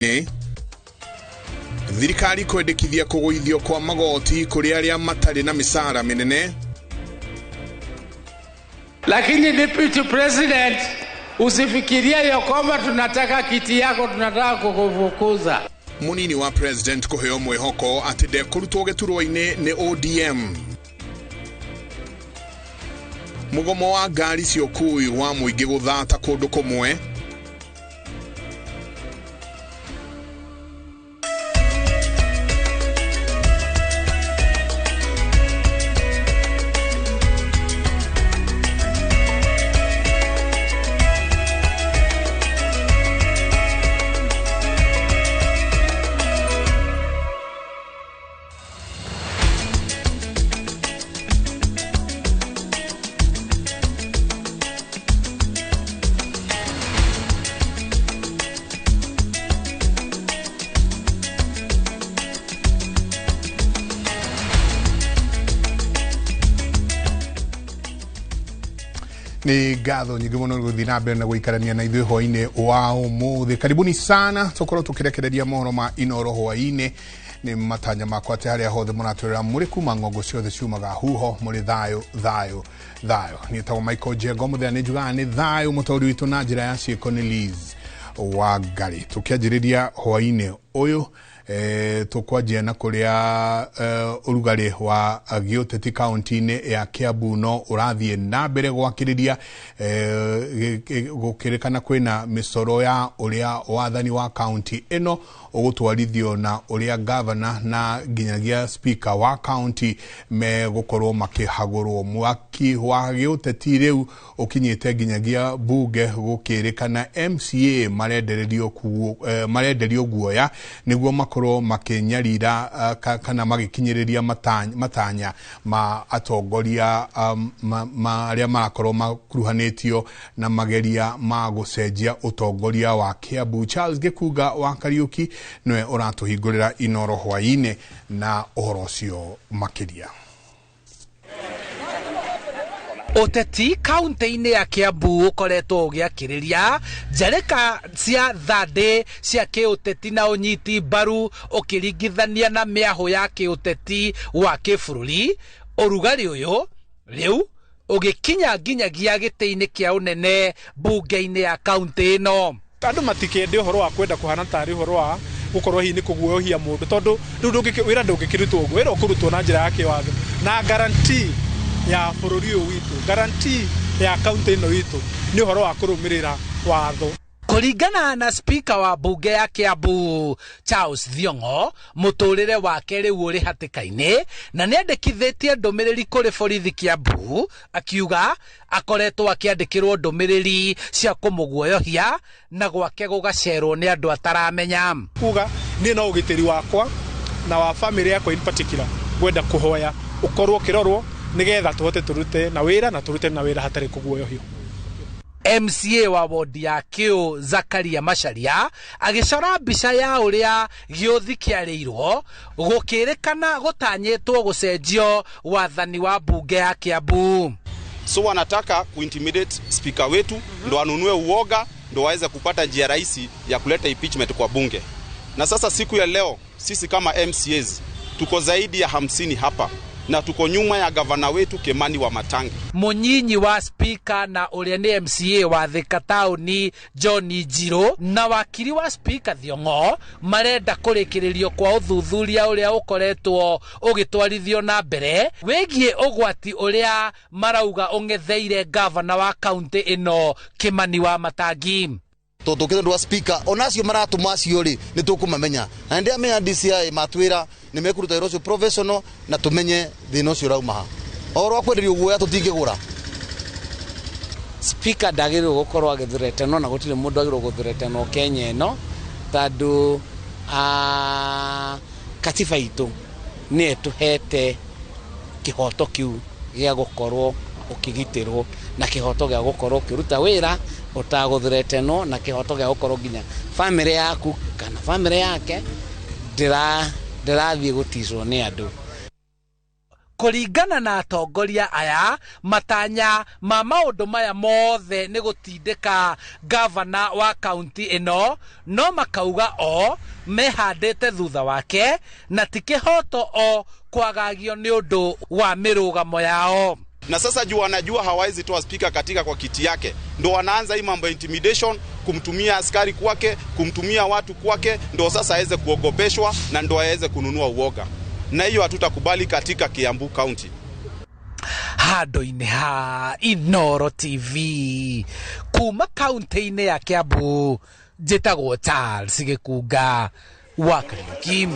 Nĩ thirikari kwendekithia kũgũithio kwa magoti kũrĩ arĩa matarĩ na mĩcara mĩnene. Lakini Deputy President, usifikirie ya kwamba tunataka kiti yako, tunataka kukufukuza. Munini wa president kũheo mwĩhoko atĩ ndekũrutwo gĩturwa-inĩ nĩ ODM. Mũgomo wa ngari cia ũkui wa mũingĩ gũthata kũndũ kũmwe. Nĩ ngatho nyingĩ mũno gũthiĩ na mbere na gũikarania na ithuĩ hwainĩ wa ũmũthĩ. Karibuni sana, tũkorwo tũkĩrekereria mohoro ma Inoro hwainĩ. Nĩ matanya makwa atĩ harĩa hothe mũratwĩrĩra mũrĩ kuma ng'ongo ciothe ciumaga huho mũrĩ thayũ thayũ thayũ. Niĩ tagwo Michael Njengo, mũthenya nĩ njugaga nĩ thayũ. Mũtaũri witũ na njĩra ya ciĩko nĩ Liz Wangari. Tũkĩanjĩrĩria hwainĩ ũyũ, tũkwanjia na kũrĩa ũrugarĩ wa gĩũteti kaunti-inĩ ya Kiambu no ũrathiĩ na mbere gwakĩrĩria, gũkĩrĩkana kwĩna mĩcoro ya ũrĩa wathani wa kaunti ĩno ũgũtwarithio na ũrĩa gavana na nginyagia speaker wa kaunti megũkorwo makĩhagũrwo. Mwaki wa gĩũteti rĩu ũkinyĩte nginyagia bunge, gũkĩrĩkana MCA marenderio guoya nĩguo makorwo makĩnyarira kana magĩkinyĩrĩria matanya ma atongoria arĩa marakorwo makuruhanĩtio na mageria ma gũcenjia ũtongoria wa Kiambu. Charles Gĩkunga wa Kariũki nĩwe ũratũhingũrĩra Inoro hwainĩ na ũhoro ũcio makĩria. Ũteti kaunti-inĩ ya Kiambu ũkoretwo ũgĩakĩrĩria njarĩka cia thandĩ cia kĩũteti na ũnyiti mbaru ũkĩringithania na mĩahũ ya kĩũteti wa kĩbũrũri. Ũrugarĩ ũyũ rĩu ũgĩkinya nginyagia gĩtĩ-inĩ kĩa ũnene mbunge-inĩ ya kaunti ĩno. Andũ matikende ũhoro wa kwenda kũhana tarĩ ũhoro wa gũkorwo hihi nĩ kũguoyohia mũndũ, tondũ rĩu wĩra ndũngĩkĩrutwo ũguo, wĩra ũkũrutwo na njĩra ya kĩwatho na guarantee ya bũrũri ũyũ witũ, guarantee ya kaunti ĩno itũ nĩ ũhoro wa kũrũmĩrĩra watho. Kũringana na speaker wa mbunge ya Kiambu Charles Thiong'o, mũtũrĩre wake rĩu ũrĩ hatĩka-inĩ na nĩandĩkithĩtie ndũmĩrĩri kũrĩ borithi Kiambu, akiuga akoretwo akĩandĩkĩrwo ndũmĩrĩri cia kũmũguoyohia na gwake gũgacerwo nĩ andũ ataramenya. Kuga niĩ no ũgitĩri wakwa na wa family yakwa in particular ngwenda kũhoya ũkorwo ũkĩrorwo nĩgetha tũhote tũrute na wĩra na tũrute na wĩra hatarĩ kũguoyohio. MCA wa wodi ya Kĩũ Zakaria Macharia agĩcora mbica ya ũrĩa gĩũthi kĩarĩirwo gũkĩrĩkana gũtanyĩtwo gũcenjio wathani wa mbunge ya Kiambu. So wanataka kuintimidate speaker wetu ndo anunue uoga ndo waweze kupata njia rahisi ya kuleta impeachment kwa bunge. Na sasa siku ya leo sisi kama MCAs tuko zaidi ya 50 hapa na tuko nyuma ya gavana wetu Kimani Wamatangi. Mũnyinyi wa speaker na ũrĩa nĩ MCA wa Thika taũni John Njirũ na wakiri wa speaker Thiong'o marenda kũrĩkĩrĩrio kwa ũthuthuria ũrĩa ũkoretwo ũgĩtwarithio na mbere wĩgiĩ ũgwati ũrĩa marauga ũng'etheire gavana wa kaunti ĩno Kimani Wamatangi. Tondũ ũkĩte ũndũ wa speaker ona acio maratũma acio rĩ nĩ tũkũmamenya, na nĩndĩramenya DCI matwĩra nĩ mekũruta wĩra ũcio professional na tũmenye thĩna ũcio ũrauma ha. Ũhoro wa kwenderio guoya tũtingĩgũra. Speaker ndagĩrĩirwo gũkorwo agĩthuretenwo na gũtirĩ mũndũ agĩrĩirwo gũthuretenwo Kenya ĩno tondũ katiba itũ nĩ ĩtũhete kĩhoto kĩu gĩa gũkorwo ũkĩgitĩrwo na kĩhoto gĩa gũkorwo ũkĩruta wĩra ũtagũthuretenwo na kĩhoto gĩa gũkorwo nginya family yaku kana family yake ndĩrathiĩ gũticwo nĩ andũ. Kũringana na atongoria aya, matanya ma maũndũ maya mothe nĩ gũtindĩka gavana wa kaunti ĩno, no makauga o mehandĩte thutha wake na ti kĩhoto o kwagagio nĩ ũndũ wa mĩrũgamo yao. Na sasa juu wanajua hawawezi toa spika katika kwa kiti yake, ndo wanaanza hii mambo ya intimidation, kumtumia askari kwake, kumtumia watu kwake, ndo sasa aweze kuogopeshwa na ndo aweze kununua uoga, na hiyo hatutakubali katika Kiambu County. Handũ-inĩ ha Inooro TV kuma kaunti-inĩ ya Kiambu, njĩtagwo Charles Gĩkunga wa Kariuki.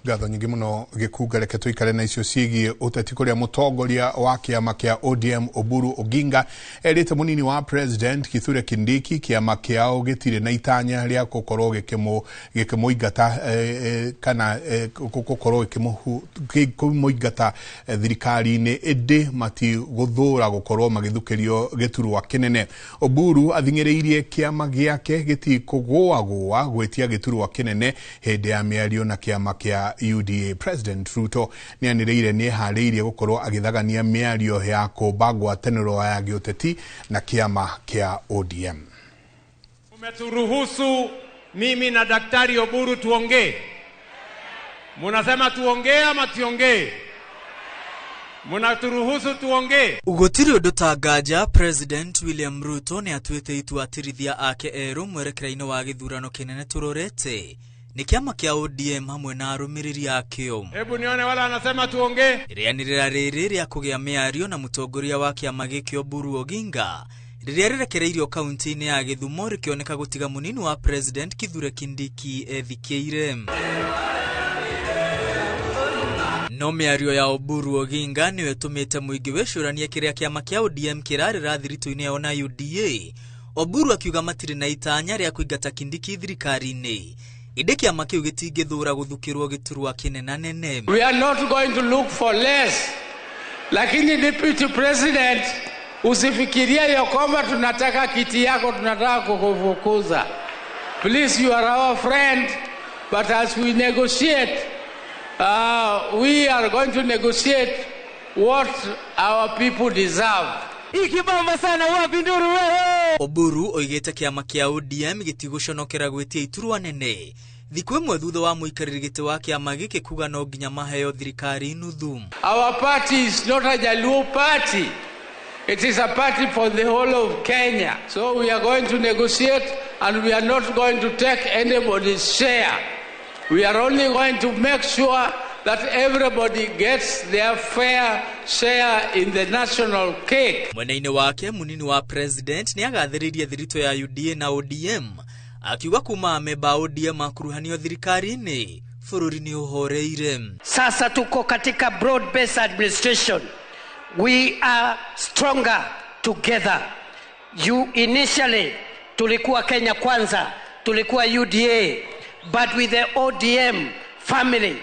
Ngatho nyingĩ mũno Gĩkunga. Reke tũikare na icio ciĩgiĩ ũteti, kũrĩa mũtongoria wa kĩama kĩa ODM Oburu Oginga erĩte mũnini wa president Kithure Kindiki kĩama kĩao gĩtirĩ na itanya rĩa gũkorwo gĩkĩmũingata kana gũkorwo gĩkĩmũingata thirikari-inĩ, ĩndĩ matigũthũra gũkorwo magĩthukĩrio gĩturwa kĩnene. Oburu athing'ĩrĩirie kĩama gĩake gĩtikũgũagũa gwĩtia gĩturwa kĩnene hĩndĩ ya mĩario na kĩama kĩa UDA. President Ruto nĩ anĩrĩire nĩ eharĩirie gũkorwo agĩthagania mĩario ya kũmba ngwatanĩro ya gĩũteti na kĩama kĩa ODM. Umeturuhusu mimi na Daktari Oburu tuongee. Munasema tuongee ama tuongee? Munaturuhusu tuongee? Gũtirĩ ũndũ ta nganja President William Ruto nĩ atuĩte itua atirithia ake erũ mwerekera-inĩ wa gĩthurano kĩnene tũrorete nĩ kĩama kĩa ODM hamwe na arũmĩrĩri akĩo. Hebu nione wala anasema tuongee. Rĩanĩrĩra rĩrĩ rĩa kũgĩa mĩario na mũtongoria wa kĩama gĩkĩ Oburu Oginga rĩrĩa rĩrekereirio kaunti-inĩ ya Gĩthumo rĩkĩoneka gũtiga mũnini wa President Kithure Kindiki ethikĩire. No mĩario ya Oburu Oginga nĩyo ĩtũmĩte mũingĩ wĩcũranie kĩrĩa kĩama kĩa ODM kĩrarĩra thiritũ-inĩ yao na UDA. Oburu akiuga matirĩ na itanya rĩa kũingata Kindiki thirikari-inĩ, ĩndĩ kĩama kĩu gĩtingĩthũra gũthukĩrwo gĩturwa kĩnenanene. We are not going to look for less. Lakini Deputy President, usifikirie ya kwamba tunataka kiti yako, tunataka kukufukuza. Please, you are our friend, but as we negotiate, we are going to negotiate what our people deserve. Ikibamba sana wapi nduru wewe. Oburu oigĩte kĩama kĩa ODM gĩtigũconokera gwĩtia iturwa nene thikũ ĩmwe thutha wa mũikarĩri gĩtĩ wa kĩama gĩkĩ kuga no nginya maheo thirikari nuthu. Our party is not a Jaluo party. It is a party for the whole of Kenya. So we are going to negotiate and we are not going to take anybody's share. We are only going to make sure that everybody gets their fair share in the national cake. Mwena-inĩ wake mũnini wa president nĩ agathĩrĩirie thiritũ ya UDA na ODM akiuga kuma amemba a ODM akuruhanio thirikari-inĩ bũrũri nĩ ũhoreire. Sasa tuko katika broad based administration. We are stronger together. You initially tulikuwa Kenya Kwanza, tulikuwa UDA, but with the ODM family,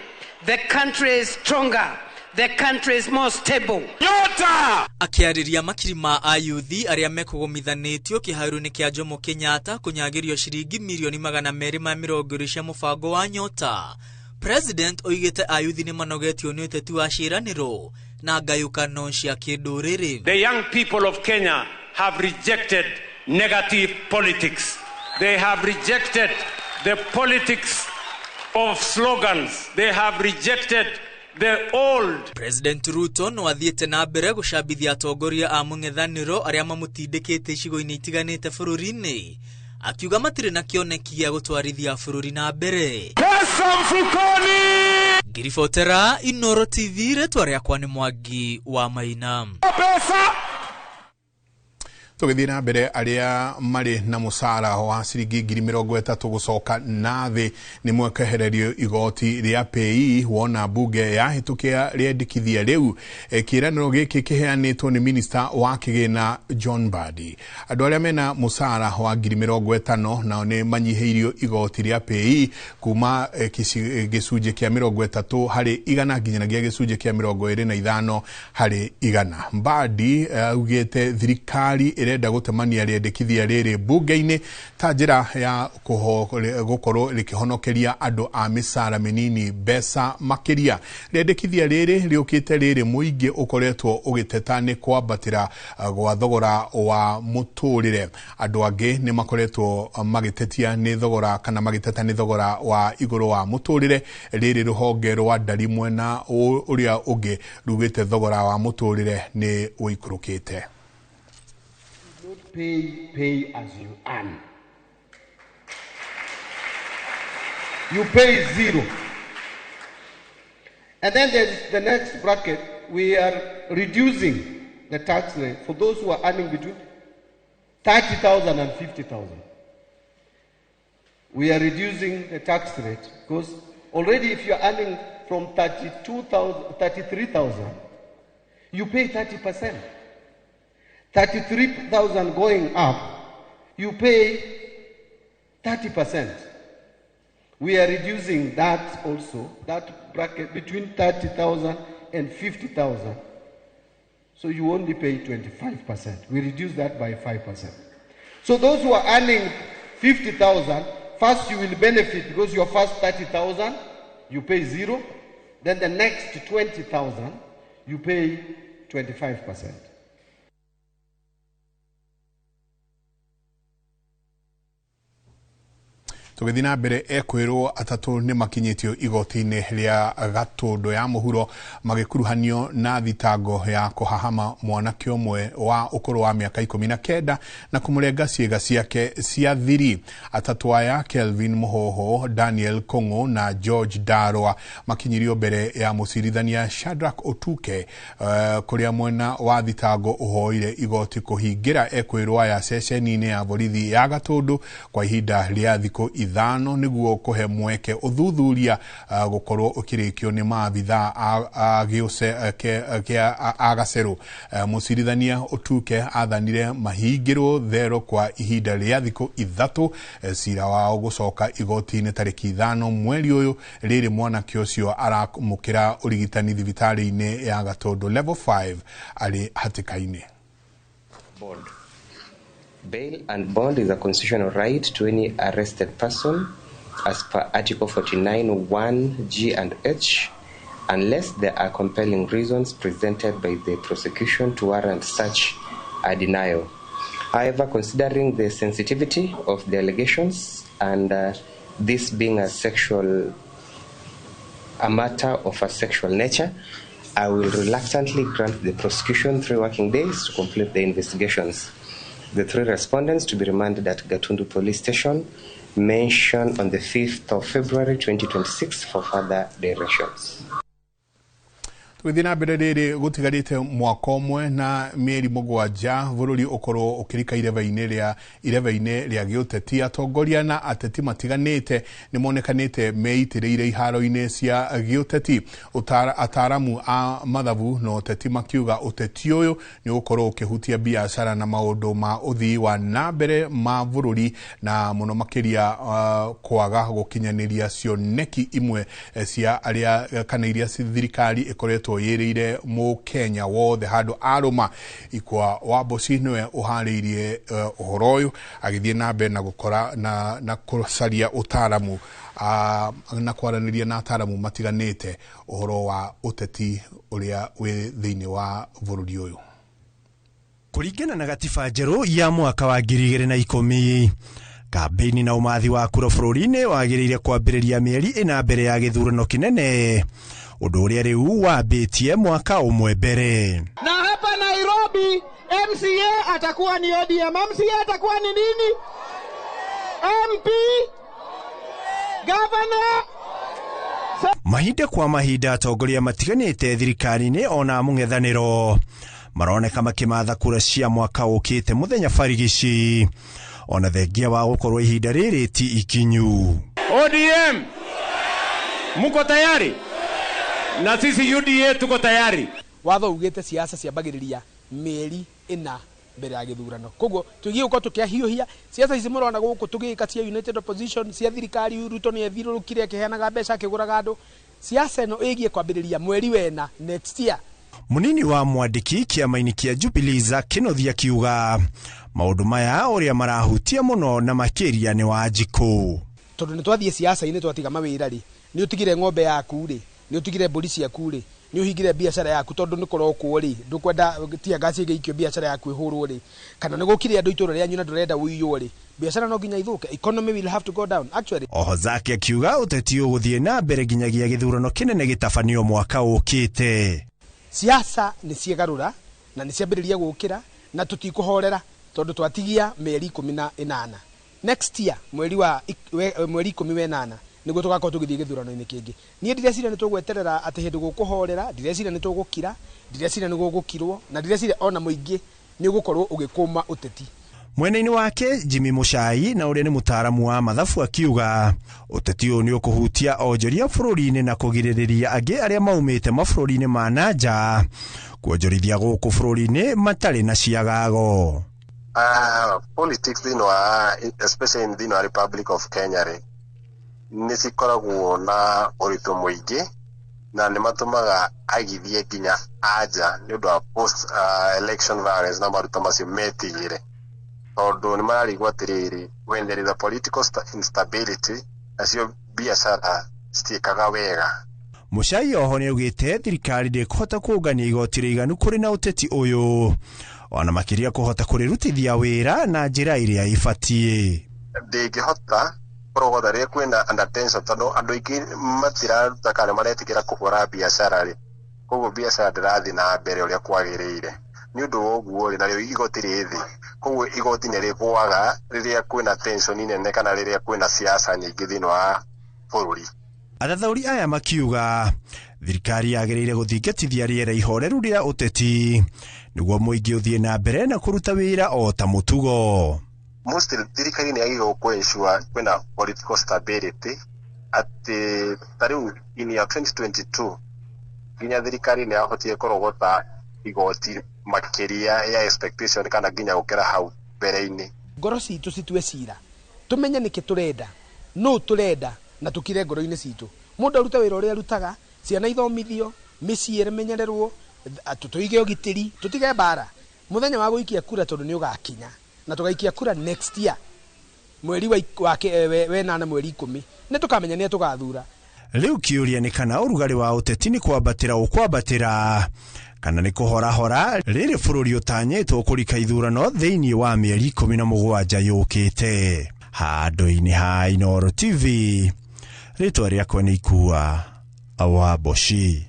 the country is stronger, the country is more stable. Nyota! Akĩarĩria makiri ma ayuthi arĩa mekũgomithanĩtio kĩharo-inĩ kĩa Jomo Kenyatta kũnyagĩrio ciringi mirioni 220 cia mũbango wa Nyota. President oigĩte ayuthi nĩ manogetio nĩ ũteti wa ciĩranĩro na ngayũkano cia kĩndũrĩrĩ. The young people of Kenya have rejected negative politics. They have rejected the politics of slogans. They have rejected the old. President Ruto no athiĩte na mbere gũcambithia atongoria a mũng'ethanĩro arĩa mamũtindĩkĩte icigo-inĩ itiganĩte bũrũri-inĩ, akiuga matirĩ na kĩoneki gĩa gũtwarithia bũrũri na mbere. Pesa mfukoni! Ngiribotera Inooro TV, rĩtwa rĩakwa nĩ Mwangi wa Maina. Pesa! Tũgĩthiĩ na mbere, arĩa marĩ na mũcara wa ciringi 30,000 gũcoka na thĩ nĩ mwekehererio igoti rĩa PAYE wona mbunge yahĩtũkia rĩendekithia rĩu. Kĩĩranĩro gĩkĩ kĩheanĩtwo nĩ minista wa kĩgĩna John Mbadi. Andũ arĩa mena mũcara wa 50,000 nao nĩ manyihĩirio igoti rĩa PAYE kuma gĩcunjĩ kĩa 30% nginyagia gĩcunjĩ kĩa 25%. Mbadi augĩte thirikari ĩrenda gũtemania rĩendekithia rĩrĩ mbunge-inĩ ta njĩra ya gũkorwo rĩkĩhonokeria andũ a mĩcara mĩnini mbeca makĩria. Rĩendekithia rĩrĩ rĩũkĩte rĩrĩ mũingĩ ũkoretwo ũgĩteta nĩ kwambatĩra gwa thogora wa mũtũrĩre. Andũ angĩ nĩ makoretwo magĩtetia nĩ thogora kana magĩteta nĩ thogora wa igũrũ wa mũtũrĩre. Rĩrĩ rũhonge rwa ndari mwena ũrĩa ũngĩ rugĩte thogora wa mũtũrĩre nĩ ũikũrũkĩte. Pay as you earn. You pay zero. And then there's the next bracket. We are reducing the tax rate for those who are earning between 30,000 and 50,000. We are reducing the tax rate because already if you're earning from 32,000, 33,000, you pay 30%. 33,000 going up, you pay 30%. We are reducing that also, that bracket between 30,000 and 50,000. So you only pay 25%. We reduce that by 5%. So those who are earning 50,000, first you will benefit because your first 30,000, you pay zero. Then the next 20,000, you pay 25%. Tũgĩthiĩ na mbere, ekwĩrwo atatũ nĩ makinyĩtio igoti-inĩ rĩa Gatũndũ ya mũhuro magĩkuruhanio na thitango ya kũhahama mwanake ũmwe wa ũkũrũ wa mĩaka 19 na kũmũrenga ciĩga ciake cia thiri. Atatũ aya, Kelvin Muhoho, Daniel Kong'o na George Darwa, makinyirio mbere ya mũcirithania Shadrack Otuke, kũrĩa mwena wa thitango ũhoire igoti kũhingĩra ekwĩrwo aya ceceni-inĩ ya borithi ya Gatũndũ kwa ihinda rĩa thikũ 5 nĩguo kũhe mweke ũthuthuria gũkorwo ũkĩrĩkio nĩ maabithaa a Gacerũ. Mũcirithania Otuke athanire mahingĩrwo thero kwa ihinda rĩa thikũ 3, cira wao gũcoka igoti-inĩ tarĩki 5 mweri ũyũ, rĩrĩ mwanake ũcio aramũkĩra ũrigitani thibitarĩ-inĩ ya Gatũndũ level 5 arĩ hatĩka-inĩ. Bail and bond is a constitutional right to any arrested person as per Article 49, 1, G and H, unless there are compelling reasons presented by the prosecution to warrant such a denial. However, considering the sensitivity of the allegations and this being a matter of a sexual nature, I will reluctantly grant the prosecution 3 working days to complete the investigations. The 3 respondents to be remanded at Gatundu Police Station, mentioned on the 5th of February 2026 for further directions. Tũgĩthiĩ na mbere, rĩrĩ gũtigarĩte mwaka ũmwe na mĩeri 7 bũrũri ũkorwo ũkĩrika irebe-inĩ rĩa gĩũteti. Atongoria na ateti matiganĩte nĩ monekanĩte meitĩrĩire iharo-inĩ cia gĩũteti. Ataaramu a mathabu na ũteti makiuga ũteti ũyũ nĩ ũgũkorwo ũkĩhutia biacara na maũndũ ma ũthii wa na mbere ma bũrũri, na mũno makĩria kwaga gũkinyanĩria cioneki imwe cia arĩa kana iria thirikari ĩkoretwo yĩrĩire mũkenya wothe handũ arũma. Ikwa wa Mboci nĩwe ũharĩirie ũhoro ũyũ, agĩthiĩ na mbere na gũkora na kũcaria ũtaaramu na kwaranĩria na ataaramu matiganĩte ũhoro wa ũteti ũrĩa wĩ thĩinĩ wa bũrũri ũyũ. Kũringana na gatiba njerũ ya mwaka wa 2010, kambĩini na ũmathi wa kura bũrũri-inĩ wagĩrĩire kwambĩrĩria mĩeri 4 mbere ya gĩthurano kĩnene, ũndũ ũrĩa rĩu wambĩtie mwaka ũmwe mbere. Na hapa Nairobi MCA atakuwa ni ODM, MCA atakuwa ni nini? MP, governor. Mahinda kwa mahinda atongoria matiganĩte thirikari-inĩ ona mũng'ethanĩro maroneka makĩmatha kura cia mwaka ũkĩte mũthenya barigici, ona thengia wa gũkorwo ihinda rĩrĩ ti ikinyu. ODM muko tayari? Na sisi UDA tuko tayari. Watho ugite siasa ciambagĩrĩria mĩeri 4 mbere ya gĩthurano. Koguo tũgiĩ gũkorwo tũkĩahiũhia siasa ici mũrona gũkũ tũgĩka cia United Opposition cia thirikari. Ruto nĩ ethiũrũrũkire akĩheanaga mbeca akĩgũraga andũ. Siasa ĩno ĩgiĩ kwambĩrĩria mweri 4 next year. Munini wa mwandĩki kĩama-inĩ kĩa Jubilee Zack Kĩnuthia akiuga Maũndũ maya ũrĩa marahutia mũno na makĩria nĩ Wanjikũ. Tondũ nĩ twathiĩ siasa-inĩ twatiga mawĩra rĩ, nĩ ũtigire ng'ombe yaku rĩ, nĩ ũtigire mbũri ciaku rĩ, nĩ ũhingire biacara yaku tondũ nĩ kũrokwo rĩ, ndũkwenda tear gas ĩgĩikio biacara yaku ĩhũrwo rĩ, kana nĩ gũkire andũ itũra rĩanyu na ndũrenda ũiywo rĩ, biacara no nginya ithũke, economy will have to go down actually. Oho Zake akiuga ũteti ũgũthiĩ na mbere nginyagia gĩthurano kĩnene gĩtabanio mwaka ũkĩte. Siasa nĩ ciĩgarũra na nĩ ciambĩrĩria gũkĩra na tũtikũhorera tondũ twatigia mĩeri 18 next year mweri wa mweri 18 nĩguo tũgakorwo tũgĩthiĩ gĩthurano-inĩ kĩngĩ. Niĩ ndireciria nĩ tũgweterera atĩ hĩndĩ gũkũhorera, ndireciria nĩ tũgũkira, ndireciria nĩ gũgũkirwo, na ndireciria ona mũingĩ nĩ ũgũkorwo ũgĩkũma ũteti. Mwena-inĩ wake Jimmy Muchai na ũrĩa nĩ mũtaaramu wa mathabu akiuga ũteti ũyũ nĩ ũkũhutia onjoria bũrũri-inĩ na kũgirĩrĩria angĩ arĩa maumĩte mabũrũri-inĩ ma na nja kuonjorithia gũkũ bũrũri-inĩ matarĩ na ciagago. Politics thĩinĩ wa especially thĩinĩ wa Republic of Kenya rĩ, nĩ cikoragwo na ũritũ mũingĩ na nĩ matũmaga agithie nginya anja nĩ ũndũ wa post election violence na maruta macio metigĩre, tondũ nĩ mararigwo atĩrĩrĩ, when there is a political instability nacio biacara citiĩkaga wega. Muchai oho nĩ augĩte thirikari ndĩkũhota kũngania igoti rĩiganu kũrĩ na ũteti ũyũ, ona makĩria kũhota kũrĩrutithia wĩra na njĩra ĩrĩa ĩbatiĩ. Ndĩngĩhota kũrogotha rĩrĩa kwĩna under tension tondũ andũ aingĩ matiraruta kana maretigĩra kũhũra biacara rĩ, koguo biacara ndĩrathiĩ na mbere ũrĩa kwagĩrĩire. Nĩ ũndũ wa ũguo rĩ, narĩo igoti rĩ thĩ, koguo igoti nĩ rĩgũaga rĩrĩa kwĩna tension nene kana rĩrĩa kwĩna siasa nyingĩ thĩinĩ wa bũrũri. Athathaũri aya makiuga thirikari yagĩrĩire gũthingatithia rĩera ihoreru rĩa ũteti nĩguo mũingĩ ũthiĩ na mbere na kũruta wĩra o ta mũtugo. Mostly thirikari nĩ yagĩrĩirwo kũ ensure kwĩna political stability, atĩ ta rĩu in year 2022 nginya thirikari nĩ yahotire kũrogota igoti makĩria ya expectation kana nginya gũkĩra hau mbere-inĩ. Ngoro citũ citue cira, tũmenye nĩkĩ tũrenda, nũ tũrenda, na tũkire ngoro-inĩ citũ. Mũndũ arute wĩra ũrĩa arutaga, ciana ithomithio, mĩciĩ ĩmenyererwo, tũige ũgitĩri, tũtige mbara. Mũthenya wa gũikia kura tondũ nĩ ũgakinya, na tũgaikia kura next year mweri wa 8 mweri 10 nĩ tũkamenya nĩ tũgathura. Rĩu kĩũria nĩ kana ũrugarĩ wa ũteti nĩ kwambatĩra ũkwambatĩra kana nĩ kũhorahora rĩrĩ bũrũri ũtanyĩtwo kũrika ithurano thĩinĩ wa mĩeri 17 yũkĩte. Handũ-inĩ ha Inooro TV, rĩtwa rĩakwa nĩ Ikua wa Boshi.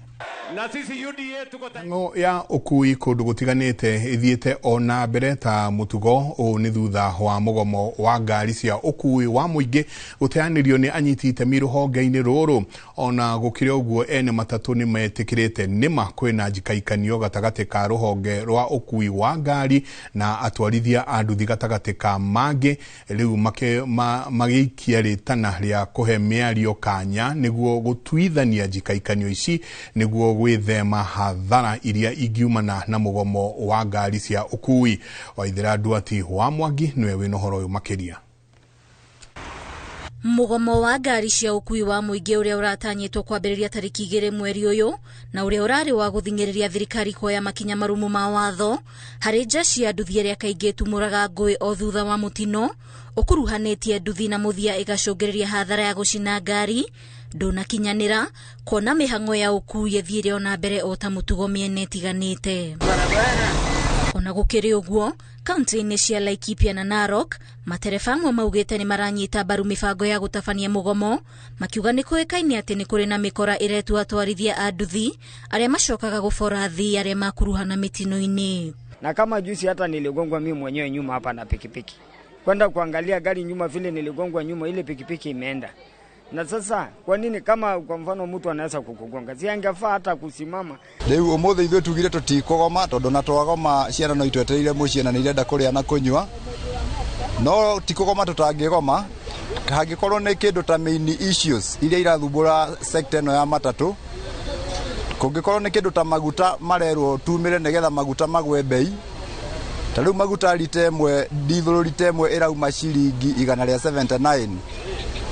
Ng'o ya ũkui kũndũ gũtiganĩte ĩthiĩte ona mbere ta mũtugo. Ũũ nĩ thutha wa mũgomo wa ngari cia ũkui wa mũingĩ gũteanĩrio nĩ anyiti itemi rũhonge-inĩ rũrũ. Ona gũkĩrĩ ũguo, ene matatũ nĩ metĩkĩrĩte nĩma kwĩna njikaikanio gatagatĩ ka rũhonge rwa ũkui wa ngari na atwarithia a nduthi gatagatĩ ka mangĩ, rĩu magĩikia rĩtana rĩa kũhe mĩario kanya nĩguo gũtuithania njikaikanio ici nĩguo gwĩthema hathara iria ingiumana na mũgomo wa ngari cia ũkui. Waithera Nduati wa Mwangi nĩwe wĩna ũhoro ũyũ makĩria. Mũgomo wa ngari cia ũkui wa mũingĩ ũrĩa ũratanyĩtwo kwambĩrĩria tarĩki 2 mweri ũyũ na ũrĩa ũrarĩ wa gũthing'ĩrĩria thirikari kuoya makinya marumu ma watho harĩ jeshi ya nduthi ĩrĩa kaingĩ ĩtumũraga ngũĩ o thutha wa mũtino ũkuruhanĩtie nduthi na mũthia ĩgacũngĩrĩria hathara ya gũcina ngari ndũnakinyanĩra kuona mĩhang'o ya ũkui ĩthiĩre ona mbere o ta mũtugo mĩena ĩtiganĩte. Ona gũkĩrĩ ũguo, kaunti-inĩ cia Laikipia na Narok, matereba amwe maugĩte nĩ maranyita mbaru mĩbango ya gũtabania mũgomo, makiuga nĩ kũĩkaine atĩ nĩ kũrĩ na mĩkora ĩretua atwarithia a nduthi arĩa macokaga gũbora athii arĩa makuruhana mĩtino-inĩ. Na kama juzi hata niligongwa mimi mwenyewe nyuma hapa na pikipiki, kwenda kuangalia gari nyuma vile niligongwa nyuma, ile pikipiki imeenda. Na sasa kwa nini kama kwa mfano mtu anaweza kukugonga, si angefaa hata kusimama? Rĩu ũmũthĩ ithuĩ tugire tũtikũgoma tondũ na twagoma ciana no itwetereire mũciĩ na nĩ irenda kũrĩa na kũnyua, no ti kũgoma tũtangĩgoma hangĩkorwo nĩ kĩndũ ta main issues iria irathumbũra sector ĩno ya matatũ. Kũngĩkorwo nĩ kĩndũ ta maguta marerwo tumĩre nĩgetha maguta magwe bei, ta rĩu maguta rita ĩmwe ndithũrũ rita ĩmwe ĩrauma ciringi 179,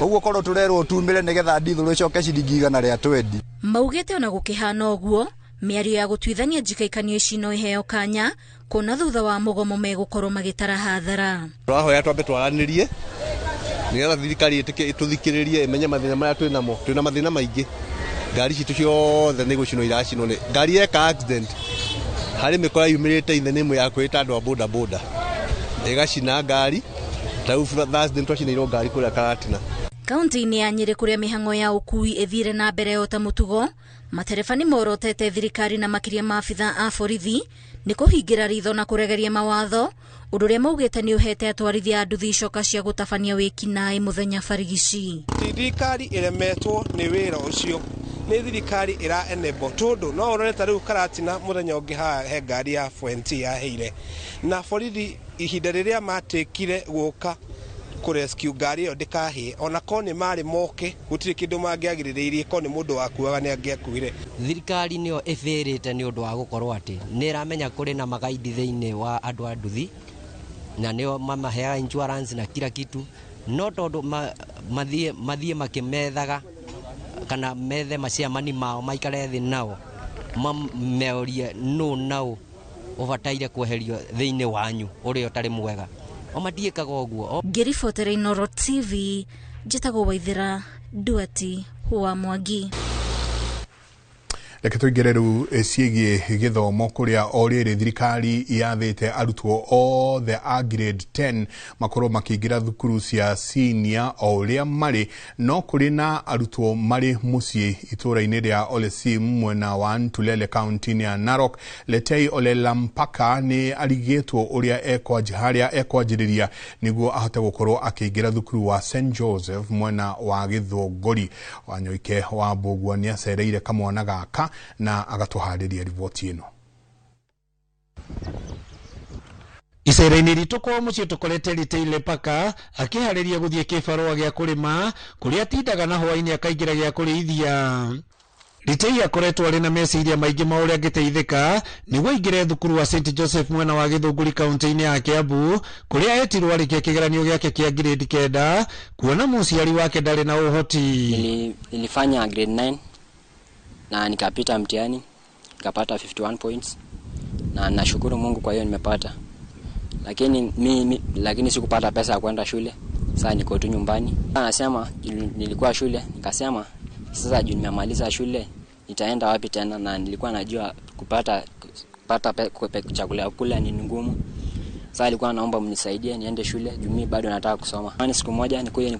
ũguo korwo tũrerwo tumĩre nĩgetha ndithũrũ ĩcoke ciringi 120. Maugĩte ona gũkĩhana ũguo, Mĩario ya gũtuithania njikaikanio ici no iheo kanya kuona thutha wa mũgomo megũkorwo magĩtara hathara. Tũrahoya twambe twaranĩrie nĩgetha thirikari ĩtũthikĩrĩrie ĩmenye mathĩna marĩa twĩ namo. Twĩna mathĩna maingĩ, ngari citũ ciothe nĩ gũcinwo iracinwo nĩ ngari yeka accident harĩ mĩkora yumĩrĩte ithe nĩ ĩmwe ya kwĩta andũ a boda boda ĩgacina ngari. Ta rĩu Thursday nĩtwacinĩirwo ngari kũrĩa Karatina. Kaunti-inĩ ya Nyĩrĩ kũrĩa mĩhang'o ya ũkui ĩthire na mbere o ta mũtugo, matereba nĩ morotete thirikari na makĩria maabitha a borithi nĩ kũhingĩra ritho na kũregeria mawatho, ũndũ ũrĩa maugĩte nĩ ũhete atwarithia a nduthi icoka cia gũtabania wĩkinaĩ mũthenya barigici. Thirikari ĩremetwo nĩ wĩra ũcio, nĩ thirikari ĩra enable tondũ no ũrore ta rĩu Karatina mũthenya ũngĩ haha he ngari ya Fuente yaheire na borithi ihinda rĩrĩa matĩkire gũka kũrescue ngari ĩyo ndĩkahĩe, ona korwo nĩ marĩ moke gũtirĩ kĩndũ mangĩagirĩrĩirie, korwo nĩ mũndũ wakuaga nĩ angĩakuire. Thirikari nĩyo ĩbĩrĩte nĩ ũndũ wa gũkorwo atĩ nĩ ĩramenya kũrĩ na magaidi thĩinĩ wa andũ a nduthi na nĩo mamaheaga insurance na kila kitu, no tondũ mathiĩ makĩmethaga kana methe maciamani mao maikare thĩ nao mameorie nũ nao ũbataire kweherio thĩinĩ wanyu ũrĩa ũtarĩ mwega, o matiĩkaga ũguo. Ngĩribotera Inooro TV, njĩtagwo Waithera Duati wa Mwangi. Reke tũingĩre rĩu ciĩgiĩ gĩthomo kũrĩa o rĩrĩ thirikari yathĩte arutwo othe a grade 10 makorwo makĩingĩra thukuru cia senior o ũrĩa marĩ, no kũrĩ na arutwo marĩ mũciĩ itũũra-inĩ rĩa Olesim mwena wa Ntulele kaunti-inĩ ya Narok. Letei Olelampaka nĩ arigĩtwo ũrĩa harĩa ekwanjĩrĩria nĩguo ahote gũkorwo akĩingĩra thukuru wa St Joseph mwena wa Gĩthũngũri. Wanyoike wa Mbũgua nĩ acereire kamwana gaka na agatuharĩria riboti ĩno. Icera-inĩ ritũ kwao mũciĩ tũkorete Litei Lepaka akĩharĩria gũthiĩ kĩbarũa gĩa kũrĩma kũrĩa atindaga na hwaĩ-inĩ akaingĩra gĩa kũrĩithia. Litei akoretwo arĩ na meciria maingĩ ma ũrĩa angĩteithĩka nĩguo aingĩre thukuru wa St Joseph mwena wa Gĩthũngũri kaunti-inĩ ya Kiambu kũrĩa etirwo arĩkia kĩgeranio gĩake kĩa grade 9 kuona mũciari wake ndarĩ na ũhoti. Nilifanya grade 9 na nikapita mtihani nikapata 51 points na nashukuru Mungu kwa hiyo nimepata, lakini lakini sikupata pesa ya kwenda shule. Sasa niko tu nyumbani. Anasema nilikuwa shule, nikasema sasa juu nimemaliza shule nitaenda wapi tena, na nilikuwa najua kupata chakula kula ni ngumu. Sasa alikuwa naomba mnisaidie niende shule juu mimi bado nataka kusoma. Maana siku moja nikuje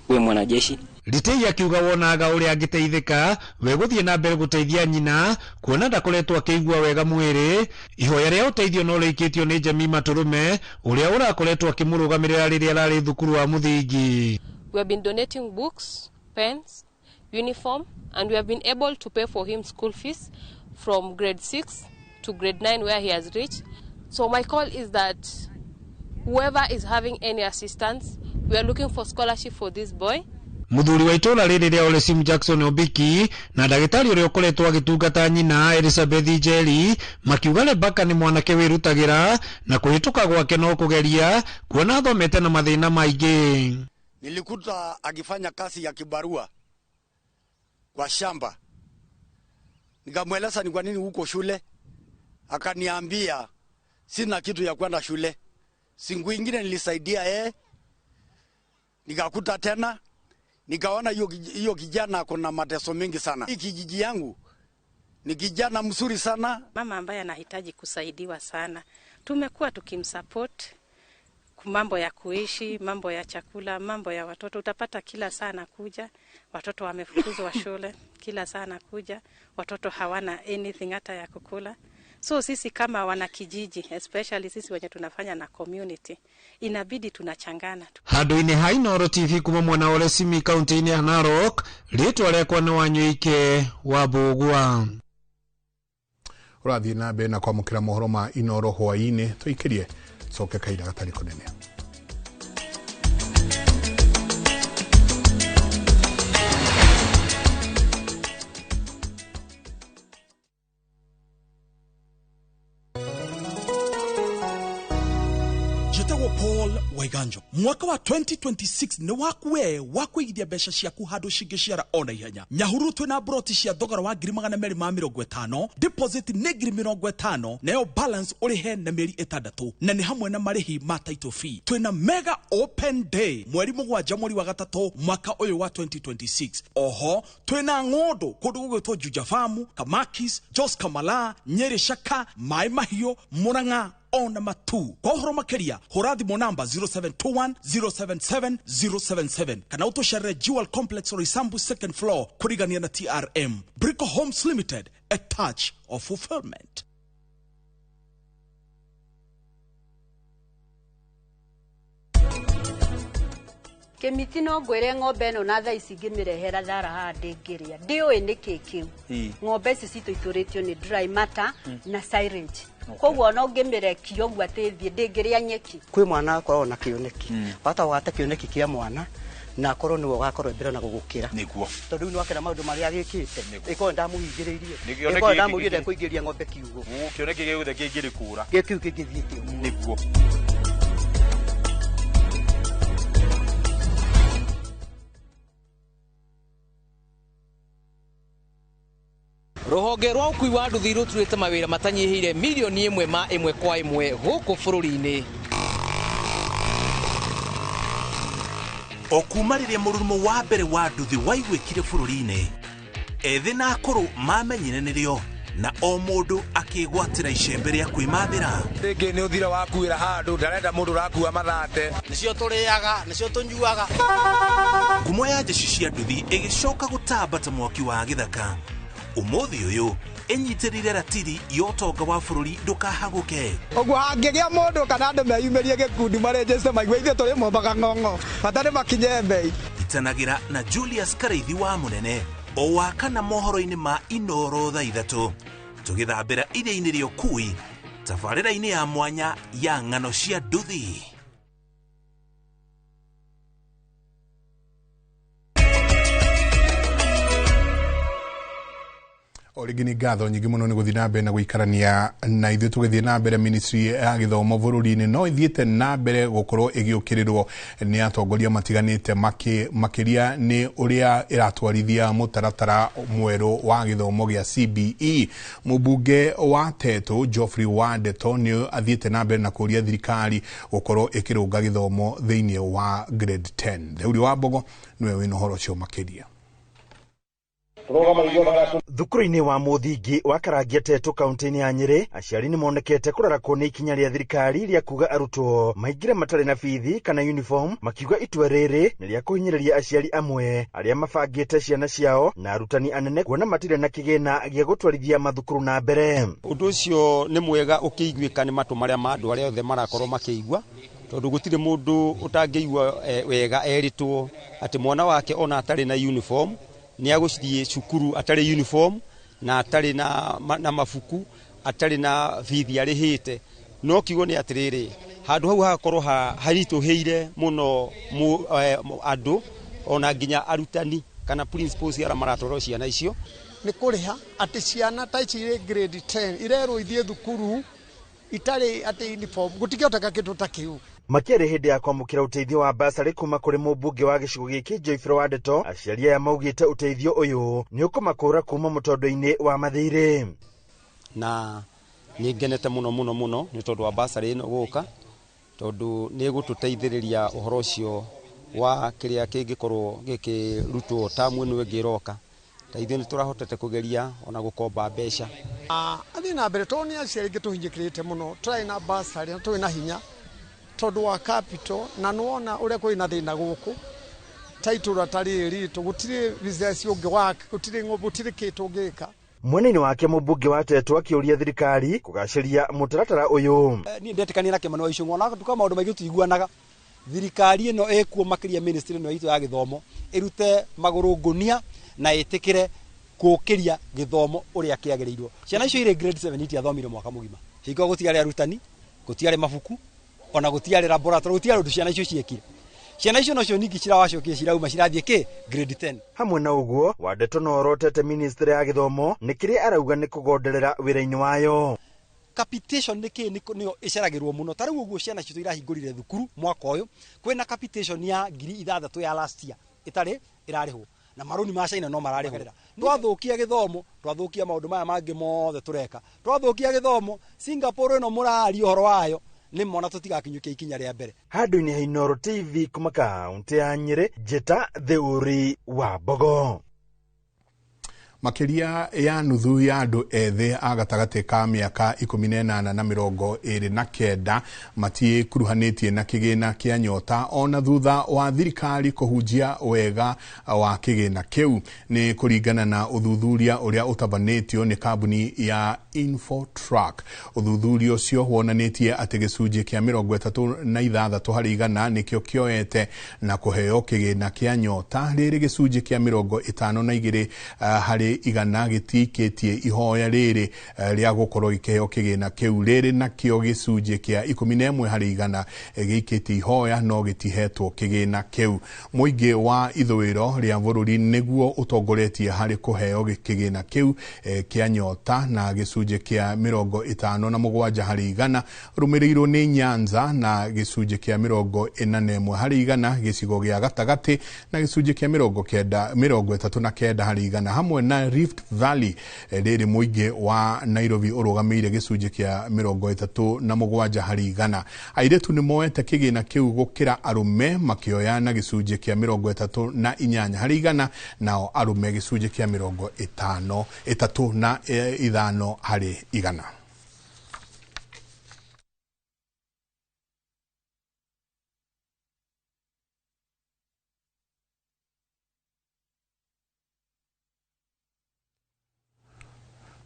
kuwe mwanajeshi. Litei akiuga wonaga ũrĩa angĩteithĩka we gũthiĩ na mbere gũteithia nyina kuona ndakoretwo akĩigua wega mwĩrĩ. Ihoya rĩa ũteithio no rĩikĩtio nĩ Jemima Tũrũme ũrĩa ũrakoretwo akĩmũrũgamĩrĩra rĩrĩa ararĩ thukuru wa mũthingi. We have been donating books, pens, uniform, and we have been able to pay for him school fees from grade 6 to grade 9 where he has reached. So my call is that whoever is having any assistance, we are looking for scholarship for this boy. Mũthuri wa itũũra rĩrĩ rĩa Olesim Jackson Obiki na ndagĩtarĩ ũrĩa ũkoretwo agĩtungata nyina Elizabeth Njeri makiuga Rebaka nĩ mwanake wĩrutagĩra na kũhĩtũka gwake no kũgeria kuona athomete na mathĩna maingĩ. Nilikuta akifanya kazi ya kibarua kwa shamba, nikamweleza ni kwa nini huko shule, akaniambia sina kitu ya kwenda shule. Siku ingine nilisaidia yeye, nikakuta tena nikaona hiyo kijana kuna mateso mengi sana. Hii kijiji yangu ni kijana mzuri sana. Mama ambaye anahitaji kusaidiwa sana. Tumekuwa tukimsupport mambo ya kuishi, mambo ya chakula, mambo ya watoto. Utapata kila saa anakuja, watoto wamefukuzwa shule, kila saa anakuja, watoto hawana anything hata ya kukula. So sisi kama wanakijiji, especially sisi wenye tunafanya na community, inabidi tunachangana. Handũ-inĩ ha Inooro TV kuma mwena wa Olesimi kaunti-inĩ ya Narok, rĩtwa rĩakwa nĩ Wanyoike wa Mbũgua. Ũrathiĩ na mbere na kwamũkĩra mohoro ma Inooro hwaĩ-inĩ, tũikĩrie coke kahinda gatarĩ kũnene. Paul Waiganjo. Mwaka wa 2026 nĩ waku we wa kũigithia mbeca ciaku handũ cingĩciara ona ihenya. Nyahururu twĩna broti cia thogora wa 250,000, deposit nĩ 50,000, nayo balance ũrĩhe na mĩeri 6, na nĩ hamwe na marĩhi ma title fee. Twĩna mega open day mweri 7 mweri wa 3 mwaka ũyũ wa 2026. Oho twĩna ng'ũndũ kũndũ gũgwĩtwo Juja Farm, Kamakis, Jos Kamala, Nyeri Shaka, Mai Mahiũ, Murang'a ona matu. Kwa ũhoro makĩria hũra thimũ namba 0721 077 077 kana ũtũcerere Jewel Complex Roysambu second floor kũrigania na TRM. Brico Homes Limited, a touch of fulfillment. Kĩmiti no ngwĩre ng'ombe ĩno na thaa ici ngĩmĩrehera thara haha ndĩngĩrĩa ndiũĩ nĩkĩ kĩu. Ng'ombe ici citũ itũrĩtio nĩ dry matter na silage, koguo no ngĩmĩrekia ũguo atĩ thiĩ ndĩngĩrĩa nyeki. Kwĩ mwana akoragwo na kĩoneki, bata wate kĩoneki kĩa mwana na akorwo nĩwe ũgakorwo mbere na gũgũkĩra, nĩguo tondũ rĩu nĩwakĩra maũndũ marĩa agĩkĩte, ĩkorwo ndamũhingĩrĩirie, ĩkorwo ndamũrire kũingĩria ng'ombe kiugo, kĩoneki gĩothe kĩngĩrĩkũra gĩkiu kĩngĩthiĩte ũguo, nĩguo. Rũhonge rwa ũkui wa nduthi rũturĩte mawĩra matanyihĩire milioni 1 ma 1 kwa 1 gũkũ bũrũri-inĩ. O kuma rĩrĩa mũrurumo wa mbere wa nduthi waiguĩkire bũrũri-inĩ, ethĩ na akũrũ mamenyire nĩrĩo na o mũndũ akĩgwatĩra icembe rĩa kwĩmathĩra. Rĩngĩ nĩ ũthira wakuĩra handũ, ndarenda mũndũ ũrakua mathate. Nĩcio tũrĩaga, nĩcio tũnyuaga. Ngumo ya jeshi cia nduthi ĩgĩcoka gũtamba ta mwaki wa gĩthaka. Ũmũthĩ ũyũ ĩnyitĩrĩire ratiri ya ũtonga wa bũrũri ndũkahagũke. Ũguo hangĩgĩa mũndũ kana andũ meyumĩrie gĩkundi marĩnjĩte maigue ithuĩ tũrĩ mombaga ng'ong'o, bata nĩ makinye mbei. Itanagĩra na Julius Karaithi wa Mũnene o wa kana mohoro-inĩ ma Inoro thaa 3 tũgĩthambĩra iria-inĩ rĩa ũkui tabarĩra-inĩ ya mwanya ya ng'ano cia nduthi. O rĩngĩ nĩ ngatho nyingĩ mũno nĩ gũthiĩ na mbere na gũikarania na ithuĩ tũgĩthiĩ na mbere. Ministry ya gĩthomo bũrũri-inĩ no ĩthiĩte na mbere gũkorwo ĩgĩũkĩrĩrwo nĩ atongoria matiganĩte, makĩria nĩ ũrĩa ĩratwarithia mũtaratara mwerũ wa gĩthomo gĩa CBE. Mũmbunge wa Tetu Geoffrey Wandeto nĩ athiĩte na mbere na kũria thirikari gũkorwo ĩkĩrũnga gĩthomo thĩinĩ wa grade 10. Theuri wa Mbogo nĩwe wĩna ũhoro ũcio makĩria. Thukuru-inĩ wa mũthingi wa Karangia Tetu kaunti-inĩ ya Nyĩrĩ, aciari nĩ monekete kũrarakwo nĩ ikinya rĩa thirikari rĩa kuga arutwo maingĩre matarĩ na bithi kana uniform, makiuga itua rĩrĩ nĩ rĩa kũhinyĩrĩria aciari amwe arĩa mabangĩte ciana ciao na arutani anene kuona matirĩ na kĩgĩna gĩa gũtwarithia mathukuru na mbere. Ũndũ ũcio nĩ mwega ũkĩiguĩka nĩ matũ marĩa ma andũ arĩa othe marakorwo makĩigua, tondũ gũtirĩ mũndũ ũtangĩigua wega erĩtwo atĩ mwana wake ona atarĩ na uniform nĩ agũthiĩ cukuru atarĩ uniform na atarĩ na mabuku, atarĩ na bithi arĩhĩte. No kiugo nĩ atĩrĩrĩ, handũ hau hagakorwo haritũhĩire mũno andũ ona nginya arutani kana principals arĩa maratwarwo ciana icio. Nĩ kũrĩha atĩ ciana ta ici irĩ grade 10 irerwo ithiĩ thukuru itarĩ atĩ uniform, gũtingĩhoteka kĩndũ ta kĩu. Makĩaria hĩndĩ ya kwamũkĩra ũteithio wa basarĩ kuma kũrĩ mũmbunge wa gĩcigo gĩkĩ Geoffrey Wandeto, aciari aya maugĩte ũteithio ũyũ nĩ ũkũmakũra kuma mũtondo-inĩ wa mathirĩ. Na nĩ ngenete mũno mũno mũno nĩ tondũ wa basarĩ ĩno gũka, tondũ nĩ ĩgũtũteithĩrĩria ũhoro ũcio wa kĩrĩa kĩngĩkorwo gĩkĩrutwo tamu ĩno ĩngĩ ĩroka. Ta ithuĩ nĩ tũrahotete kũgeria ona gũkomba mbeca. Athiĩ na mbere tondũ nĩ aciari aingĩ tũhinyĩkĩrĩte mũno, tũrarĩ na basarĩ na tũrĩ na hinya tondũ wa capital, na nĩwona ũrĩa kwĩ na thĩna gũkũ ta itũra ta rĩrĩ ritũ, gũtirĩ business ũngĩ waka, gũtirĩ ng'ombe, gũtirĩ kĩ tũngĩka. Mwena-inĩ wake mũmbunge wa Tetu akĩũria thirikari kũgacĩria mũtaratara ũyũ. Niĩ ndetĩkania na Kĩmani wa Ichung'wa, ona tuka maũndũ maingĩ tũtiguanaga. Thirikari ĩno ĩkuo makĩria ministry ĩno itũ ya gĩthomo ĩrute magũrũ ngũnia na ĩtĩkĩre gũkĩria gĩthomo ũrĩa kĩagĩrĩirwo. Ciana icio irĩ grade 7 itiathomire mwaka mũgima, hingo gũtiarĩ arutani, gũtiarĩ mabuku, ona gũtiarĩ laboratory, gũtiarĩ ũndũ ciana icio ciekire. Ciana icio nocio ningĩ cirawacokia cirauma cirathiĩ kĩ grade 10. Hamwe na ũguo Wandeto no orotete ministry ya gĩthomo nĩ kĩrĩa arauga nĩ kũgonderera wĩra-inĩ wayo. Capitation nĩ kĩ nĩyo ĩceragĩrwo mũno. Ta rĩu ũguo ciana citũ irahingũrire thukuru mwaka ũyũ, kwĩna capitation ya 6,000 ya last year ĩtarĩ ĩrarĩhwo, na marũni ma China no mararĩhwo. Twathũkia gĩthomo, twathũkia maũndũ maya mangĩ mothe tũreka. Twathũkia gĩthomo, Singapore ĩno mũraria ũhoro wayo, nĩ mona tũtigakinyũkia ikinya rĩa mbere. Handũ-inĩ ha Inooro TV kuma kaunti ya Nyĩrĩ, Njĩta Theuri wa Mbogo. Makĩria ya nuthu ya andũ ethĩ a gatagatĩ ka mĩaka 18 na 29 matiĩkuruhanĩtie na kĩgĩna kĩa nyota ona thutha wa thirikari kũhunjia wega wa kĩgĩna kĩu. Nĩ kũringana na ũthuthuria ũrĩa ũtabanĩtio nĩ kambuni ya Infotrack. Ũthuthuria ũcio wonanĩtie atĩ gĩcunjĩ kĩa 36 harĩ igana nĩkĩo kĩoete na kũheo kĩgĩna kĩa nyota, rĩrĩ gĩcunjĩ kĩa 52 harĩ igana gĩtiikĩtie ihoya rĩrĩ rĩa gũkorwo gĩkĩheo kĩgĩna kĩu, rĩrĩ nakĩo gĩcunjĩ kĩa 11 harĩ igana gĩikĩtie ihoya no gĩtihetwo kĩgĩna kĩu. Mũingĩ wa ithũĩro rĩa bũrũri nĩguo ũtongoretie harĩ kũheo kĩgĩna kĩu kĩa nyota na gĩcunjĩ kĩa 57 harĩ igana, rũmĩrĩirwo nĩ Nyanza na gĩcunjĩ kĩa 41 harĩ igana, gĩcigo gĩa gatagatĩ na gĩcunjĩ kĩa 39 harĩ igana, hamwe na Rift Valley rĩrĩ mũingĩ wa Nairobi ũrũgamĩire gĩcunjĩ kĩa 37 harĩ igana. Airĩtu nĩ moete kĩgĩna kĩu gũkĩra arũme, makĩoya na gĩcunjĩ kĩa 38 harĩ igana, nao arũme gĩcunjĩ kĩa 53 harĩ igana.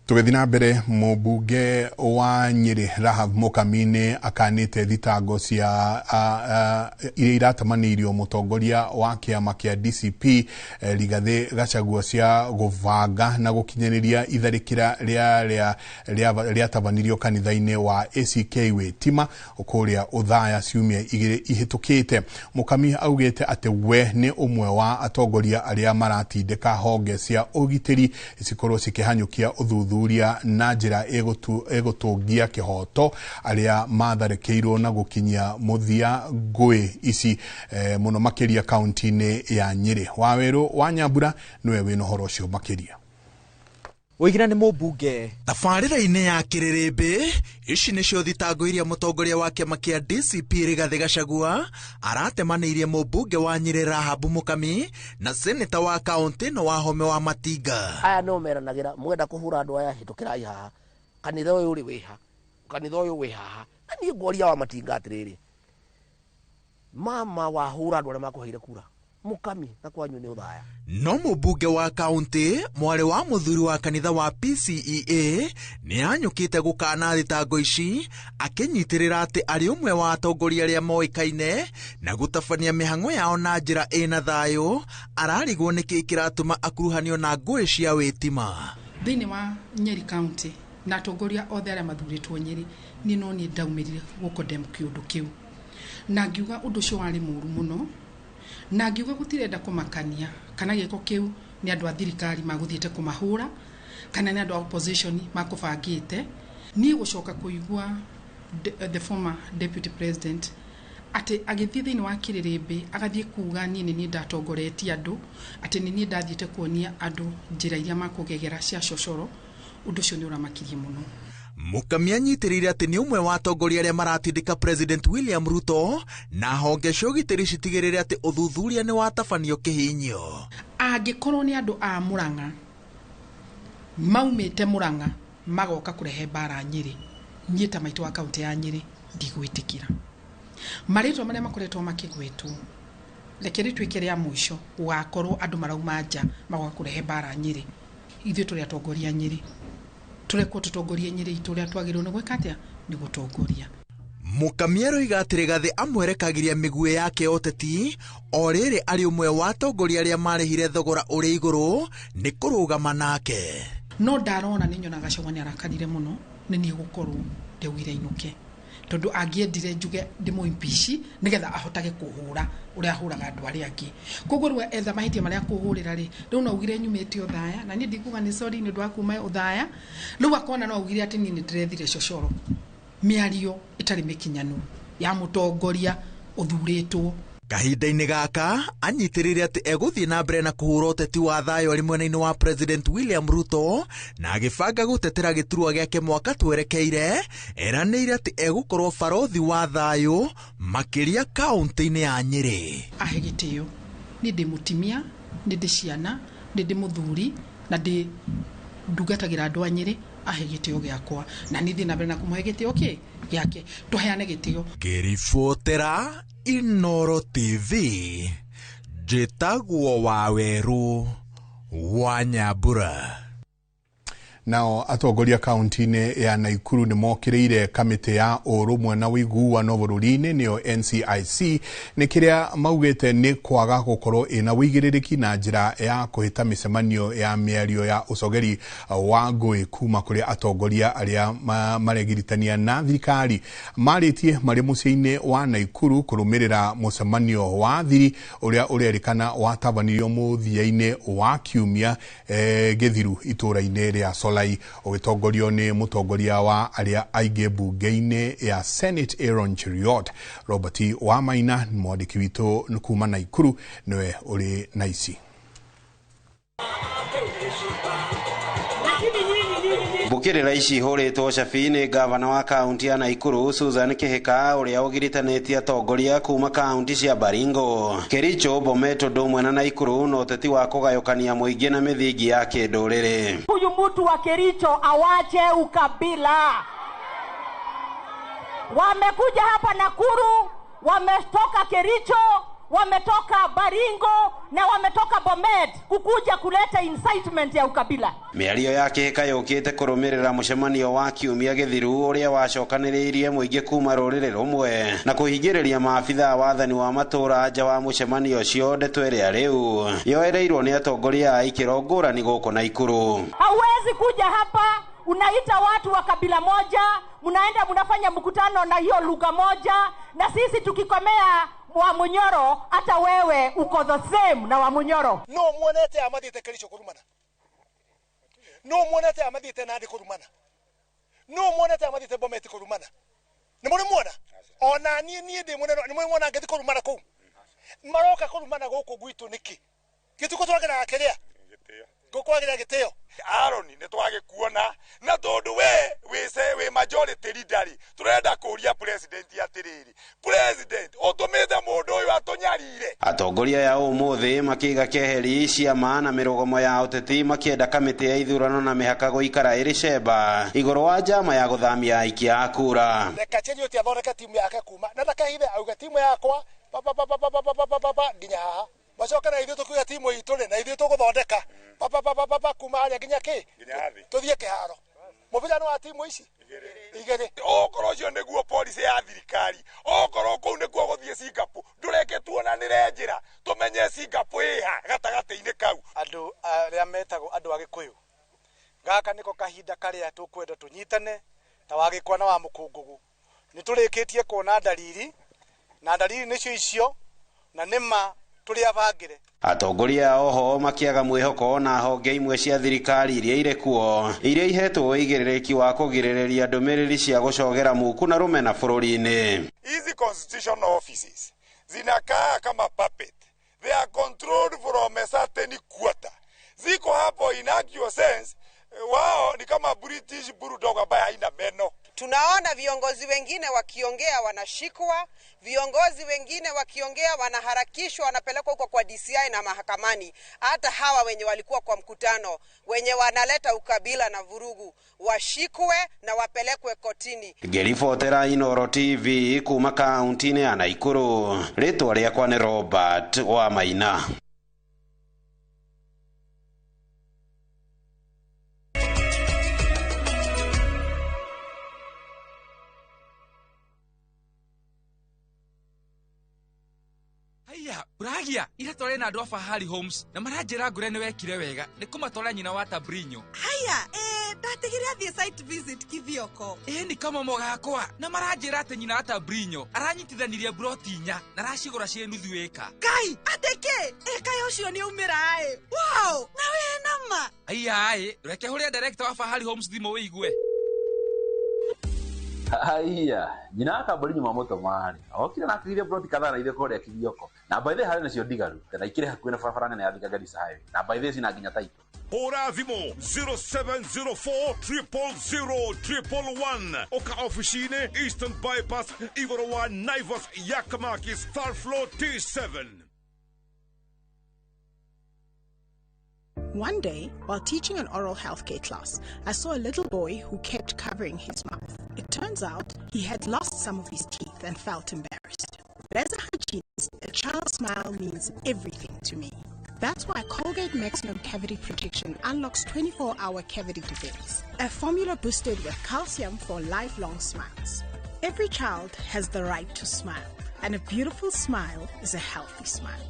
Tũgĩthiĩ na mbere, mũmbunge wa Nyĩrĩ Rahab Mũkami nĩ akanĩte thitango cia iria iratamanĩirio mũtongoria wa kĩama kĩa DCP Rigathĩ Gachagua cia gũbanga na gũkinyanĩria itharĩkĩra rĩatabanirio kanitha-inĩ wa ACK Wĩtima kũrĩa Othaya ciumia 2 ihĩtũkĩte. Mũkami augĩte atĩ we nĩ ũmwe wa atongoria arĩa maratindĩka honge cia ũgitĩri cikorwo cikĩhanyũkia ũthuthuria na njĩra ĩgũtũngia kĩhoto arĩa matharĩkĩirwo na gũkinyia mũthia ngũĩ ici mũno makĩria kaunti-inĩ ya Nyĩrĩ. Wawerũ wa Nyambura nĩwe wĩna ũhoro ũcio makĩria. Wĩgira nĩ mũmbunge. Tabarĩra-inĩ ya kĩrĩrĩmbĩ ici nĩcio thitango iria mũtongoria wa kĩama kĩa DCP Rigathĩ Gachagua aratemanĩirie mũmbunge wa Nyĩrĩ Rahabu Mũkami na seneta wa kaũntĩ no wa Home wa Matinga. Aya no meranagĩra mwenda kũhũra andũ aya hĩtũkĩrai haha, kanitha ũyũ ũrĩ wĩha, kanitha ũyũ wĩ haha. Na niĩ ngoria wa Matinga atĩrĩrĩ, mama wahũra andũ arĩa makũheire kura, Mũkami na kwanyu nĩ Othaya. No mũmbunge wa kaũntĩ mwarĩ wa mũthuri wa kanitha wa PCEA nĩ anyũkĩte gũkana thitango ici, akĩnyitĩrĩra atĩ arĩ ũmwe wa atongoria arĩa moĩkaine na gũtabania mĩhang'o yao na njĩra ĩna thayũ, ararigwo nĩkĩ kĩratũma akuruhanio na ngũĩ cia wĩtima. Thĩinĩ wa Nyeri County na atongoria othe arĩa mathurĩtwo Nyeri, niĩ no niĩ ndaumĩrire gũkondem kĩũndũ kĩu, na ngiuga ũndũ ũcio warĩ mũru mũno, na ngiuga gũtirenda kũmakania kana gĩko kĩu nĩ andũ a thirikari magũthiĩte kũmahũra kana nĩ andũ a opposition makũbangĩte. Niĩ gũcoka kũigua the former deputy president atĩ agĩthiĩ thĩinĩ wa kĩrĩrĩmbĩ agathiĩ kuga niĩ nĩ niĩ ndatongoretie andũ, atĩ nĩ niĩ ndathiĩte kuonia andũ njĩra iria makũgegera cia cocoro, ũndũ ũcio nĩ ũramakirie mũno. Mũkami anyitĩrĩire atĩ nĩ ũmwe wa atongoria arĩa maratindĩka President William Ruto na honge cia ũgitĩri citigĩrĩre atĩ ũthuthuria nĩ watabanio kĩhinyio. Angĩkorwo nĩ andũ a Murang'a maumĩte Murang'a magoka kũrehe mbara Nyĩrĩ, niĩ ta maitũ wa kaũntĩ ya Nyĩrĩ ndigwĩtĩkĩra. Marĩtwa marĩa makoretwo makĩgwetwo, reke rĩtuĩke rĩa mũico gũgakorwo andũ marauma nja magoka kũrehe mbara Nyĩrĩ. Ithuĩ tũrĩ atongoria Nyĩrĩ, tũrekwo tũtongorie Nyĩrĩ itũ ũrĩa twagĩrĩirwo nĩ gwĩka atĩa, nĩ gũtongoria. Mũkami aroiga atĩ Rigathĩ amwerekagĩria mĩguĩ yake ũteti o rĩrĩ arĩ ũmwe wa atongoria arĩa marĩhire thogora ũrĩ igũrũ nĩ kũrũgama nake. No ndarona nĩ nyonaga Gachagua nĩ arakarire mũno nĩ niĩ gũkorwo ndaugire inũke, Tondu angĩendire njuge ndĩmũ-impeach nĩgetha ahotage kũhũra ũrĩa ahũraga andũ arĩa angĩ. Koguo rĩu etha mahĩtia marĩa akũhũrĩra rĩ, rĩu no augire nyumĩte Othaya, na niĩ ndikuga nĩ sorry nĩ ũndũ wa kuma Othaya. Rĩu akona no augire atĩ niĩ nĩ ndĩrethire cocoro. Mĩario ĩtarĩ mĩkinyanu ya mũtongoria ũthurĩtwo. Kahinda-inĩ gaka anyitĩrĩire atĩ egũthiĩ na mbere na kũhũra ũteti wa thayũ arĩ mwena-inĩ wa President William Ruto na agĩbanga gũtetera gĩturwa gĩake mwaka twerekeire, eranĩire atĩ egũkorwo barothi wa thayũ makĩria kaũntĩ-inĩ ya Nyĩrĩ. Ahe gĩtĩo, niĩ ndĩ mũtimia, nĩ ndĩ ciana, nĩ ndĩ mũthuri na ndĩ ndungatagĩra andũ a Nyĩrĩ, ahe gĩtĩo gĩakwa na niĩ thiĩ na mbere na kũmũhe gĩtĩo kĩ gĩake, tũheane gĩtĩo. Ngĩribotera Inoro TV, njĩtagwo Wawerũ wa Nyambura. Nao atongoria kaunti-inĩ ya Naikuru nĩ mokĩrĩire kamĩtĩ ya ũrũmwe na ũiguano bũrũri-inĩ nĩyo NCIC nĩ kĩrĩa maugĩte nĩ kwaga gũkorwo ĩna ũigĩrĩrĩki na njĩra ya kũhĩta mĩcemanio ya mĩario ya ũcogeri wa ngũĩ kuma kũrĩ atongoria arĩa maregiritania na thirikari. Marĩtie marĩ mũciĩ-inĩ wa Naikuru kũrũmĩrĩra mũcemanio wa thiri ũrĩa ũrerĩkana watabanirio mũthia-inĩ wa kiumia gĩthiru itũũra-inĩ rĩa Solai ũgĩtongorio nĩ mũtongoria wa arĩa aingĩ mbunge-inĩ ya Senate Aaron Cheruiyot. Robert Wamaina mwandĩki witũ kuma Naikuru nĩwe ũrĩ na ici. Mbũkĩrĩra ici ihũrĩtwo cabi nĩ gavana wa kaunti ya Naikuru Susan Kihika ũrĩa ũgiritanĩtie atongoria kuma kaunti cia Baringo, Kericho, Bomet ũndũ ũmwe na Naikuru na ũteti wa kũgayũkania mũingĩ na mĩthingi ya kĩndũrĩrĩ. Huyu mtu wa Kericho awache ukabila. Wamekuja hapa Nakuru, wametoka Kericho, wametoka Baringo na wametoka Bomet kukuja kuleta incitement ya ukabila. Mĩario ya Kihika yũkĩte kũrũmĩrĩra mũcemanio wa kiumia gĩthiru ũrĩa wacokanĩrĩirie mũingĩ kuma rũrĩrĩ rũmwe na kũhingĩrĩria maabithaa wathani wa matũũra nja wa mũcemanio ũcio. Ndeto ĩrĩa rĩu yoereirwo nĩ atongoria a ikĩro ngũrani gũkũ Naikuru. Hauwezi kuja hapa unaita watu wa kabila moja, mnaenda mnafanya mkutano na hiyo lugha moja, na sisi tukikomea wa Munyoro, hata wewe uko the same na wa Munyoro. No muonete amathiete Kericho kurumana. No muonete amathiete Nandi kurumana. No muonete amathiete Bomet kurumana. Ni muri muona? Ona nie nie ndi muneno, ni muri muona ngithi kurumana kuu. Maroka kurumana guku gwitu niki? Gituko twagera kiria? Gukwagira gitio. Aaron nĩ twagĩkuona na tondũ we wĩ majority leader turenda kũria president atĩrĩrĩ, president ũtũmĩte mũndũ ũyũ atũnyarire. Atongoria ya ũmũthĩ makĩiga keheri ciama na mĩrũgamo ya ũteti makĩenda kamĩtĩ ya ithurano na mĩhaka gũikara ĩrĩ cemba igũrũ wa njama ya gũthamia aikia a kura. Reke Cheruiyot athondeke timu yake kuma na ndakehithe auge timu yakwa pa pa pa pa pa pa pa pa pa nginya haha. Macoka na ithuĩ tũkiuga timu itũ rĩ na ithuĩ tũgũthondeka pa pa pa pa pa kuma harĩa nginya kĩ tũthiĩ kĩharo. Mũbira nĩ wa timu ici igĩrĩ. Okorwo ũcio nĩguo policy ya thirikari, okorwo kũu nĩkuo gũthiĩ Singapore, ndũreke tuonanĩre njĩra tũmenye Singapore ĩha gatagatĩ-inĩ kau. Andũ arĩa metagwo andũ a Gĩkũyũ, gaka nĩko kahinda karĩa tũkwenda tũnyitane ta wa Gĩkwa na wa Mũkũngũgũ. Nĩ tũrĩkĩtie kuona ndariri na ndariri nĩcio icio na nĩma tũrĩ abangĩre. Atongoria oho makĩaga mwĩhoko na honge imwe cia thirikari iria irĩ kuo iria ihetwo ũigĩrĩrĩki wa kũgirĩrĩria ndũmĩrĩri cia gũcogera muku na rũmena bũrũri-inĩ. Hizi constitutional offices zinakaa kama puppet. They are controlled from a certain quarter. Ziko hapo in actual sense, wao ni kama British bulldog ambaye haina meno. Tunaona viongozi wengine wakiongea wanashikwa, viongozi wengine wakiongea wanaharakishwa, wanapelekwa huko kwa DCI na mahakamani. Hata hawa wenye walikuwa kwa mkutano, wenye wanaleta ukabila na vurugu, washikwe na wapelekwe kotini. Ngĩribotera Inoro TV kuma kaunti-inĩ ya Naikuru, rĩtwa rĩakwa nĩ Robert Wamaina. Uragia ira tware na andu a Fahari Homes na maranjira ngure ni wekire wega ni kumatwara nyina wa Tabrinyo. Haya, Ndũgatigire athiĩ site visit Kithioko. Ĩĩ nĩ kamomo gakwa na maranjĩra atĩ nyina Atabrinyo aranyitithanirie broti 4 na aracigũra ciĩ nuthu ĩka. Kai, atĩ kĩ? Ĩka ũcio nĩ aumĩra ĩ. Wow, na wĩ nama. Aiya ĩ, reke hũrĩre director wa Fahari Homes thimũ wĩigue. Aiya, nyina Atabrinyo mamũtũma rĩ, okire na akĩgĩria broti kadhaa na ithuĩ kũrĩa Kithioko. Na by the way harĩ nacio ndigaru, na ikĩrĩ hakuhĩ na barabara nene ya Thika Garissa Highway. Na by the way cina nginya title. Hũra thimũ 0704 000 111 oka ofici-inĩ Eastern Bypass igũrũ wa Naivas Yakamakis third floor T7. One day, while teaching an oral healthcare class, I saw a little boy who kept covering his mouth. It turns out he had lost some of his teeth and felt embarrassed. But as a hygienist, a child's smile means everything to me. That's why Colgate Maximum Cavity Protection unlocks 24-hour cavity defense, a formula boosted with calcium for lifelong smiles. Every child has the right to smile, and a beautiful smile is a healthy smile.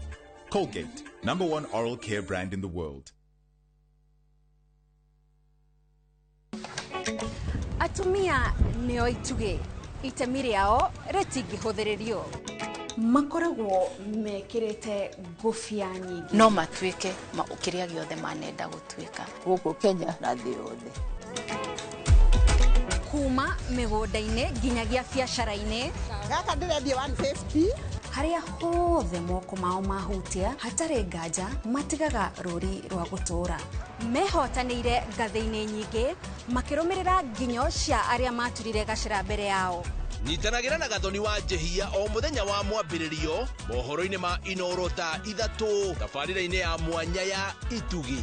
Colgate, #1 oral care brand in the world. Atumia nĩo itugĩ, itemi rĩao rĩtingĩhũthĩrĩrio. Makoragwo mekĩrĩte ngũbia nyingĩ. No matuĩke kĩrĩa gĩothe manenda gũtuĩka. Gũkũ Kenya na thĩ yothe. Kuma mĩgũnda-inĩ nginyagia biacara-inĩ. Gaka ndĩrendia 150. Harĩa hothe moko mao mahutia hatarĩ nganja matigaga rũri rwa gũtũũra. Mehotanĩire ngathĩ-inĩ nyingĩ makĩrũmĩrĩra nginyo cia arĩa maturire gacĩra mbere yao. Nyitanagĩra na Gathoni wa Njehia o mũthenya wa mwambĩrĩrio mohoro-inĩ ma Inoro thaa 3 tabarĩra-inĩ ya mwanya ya Itugĩ.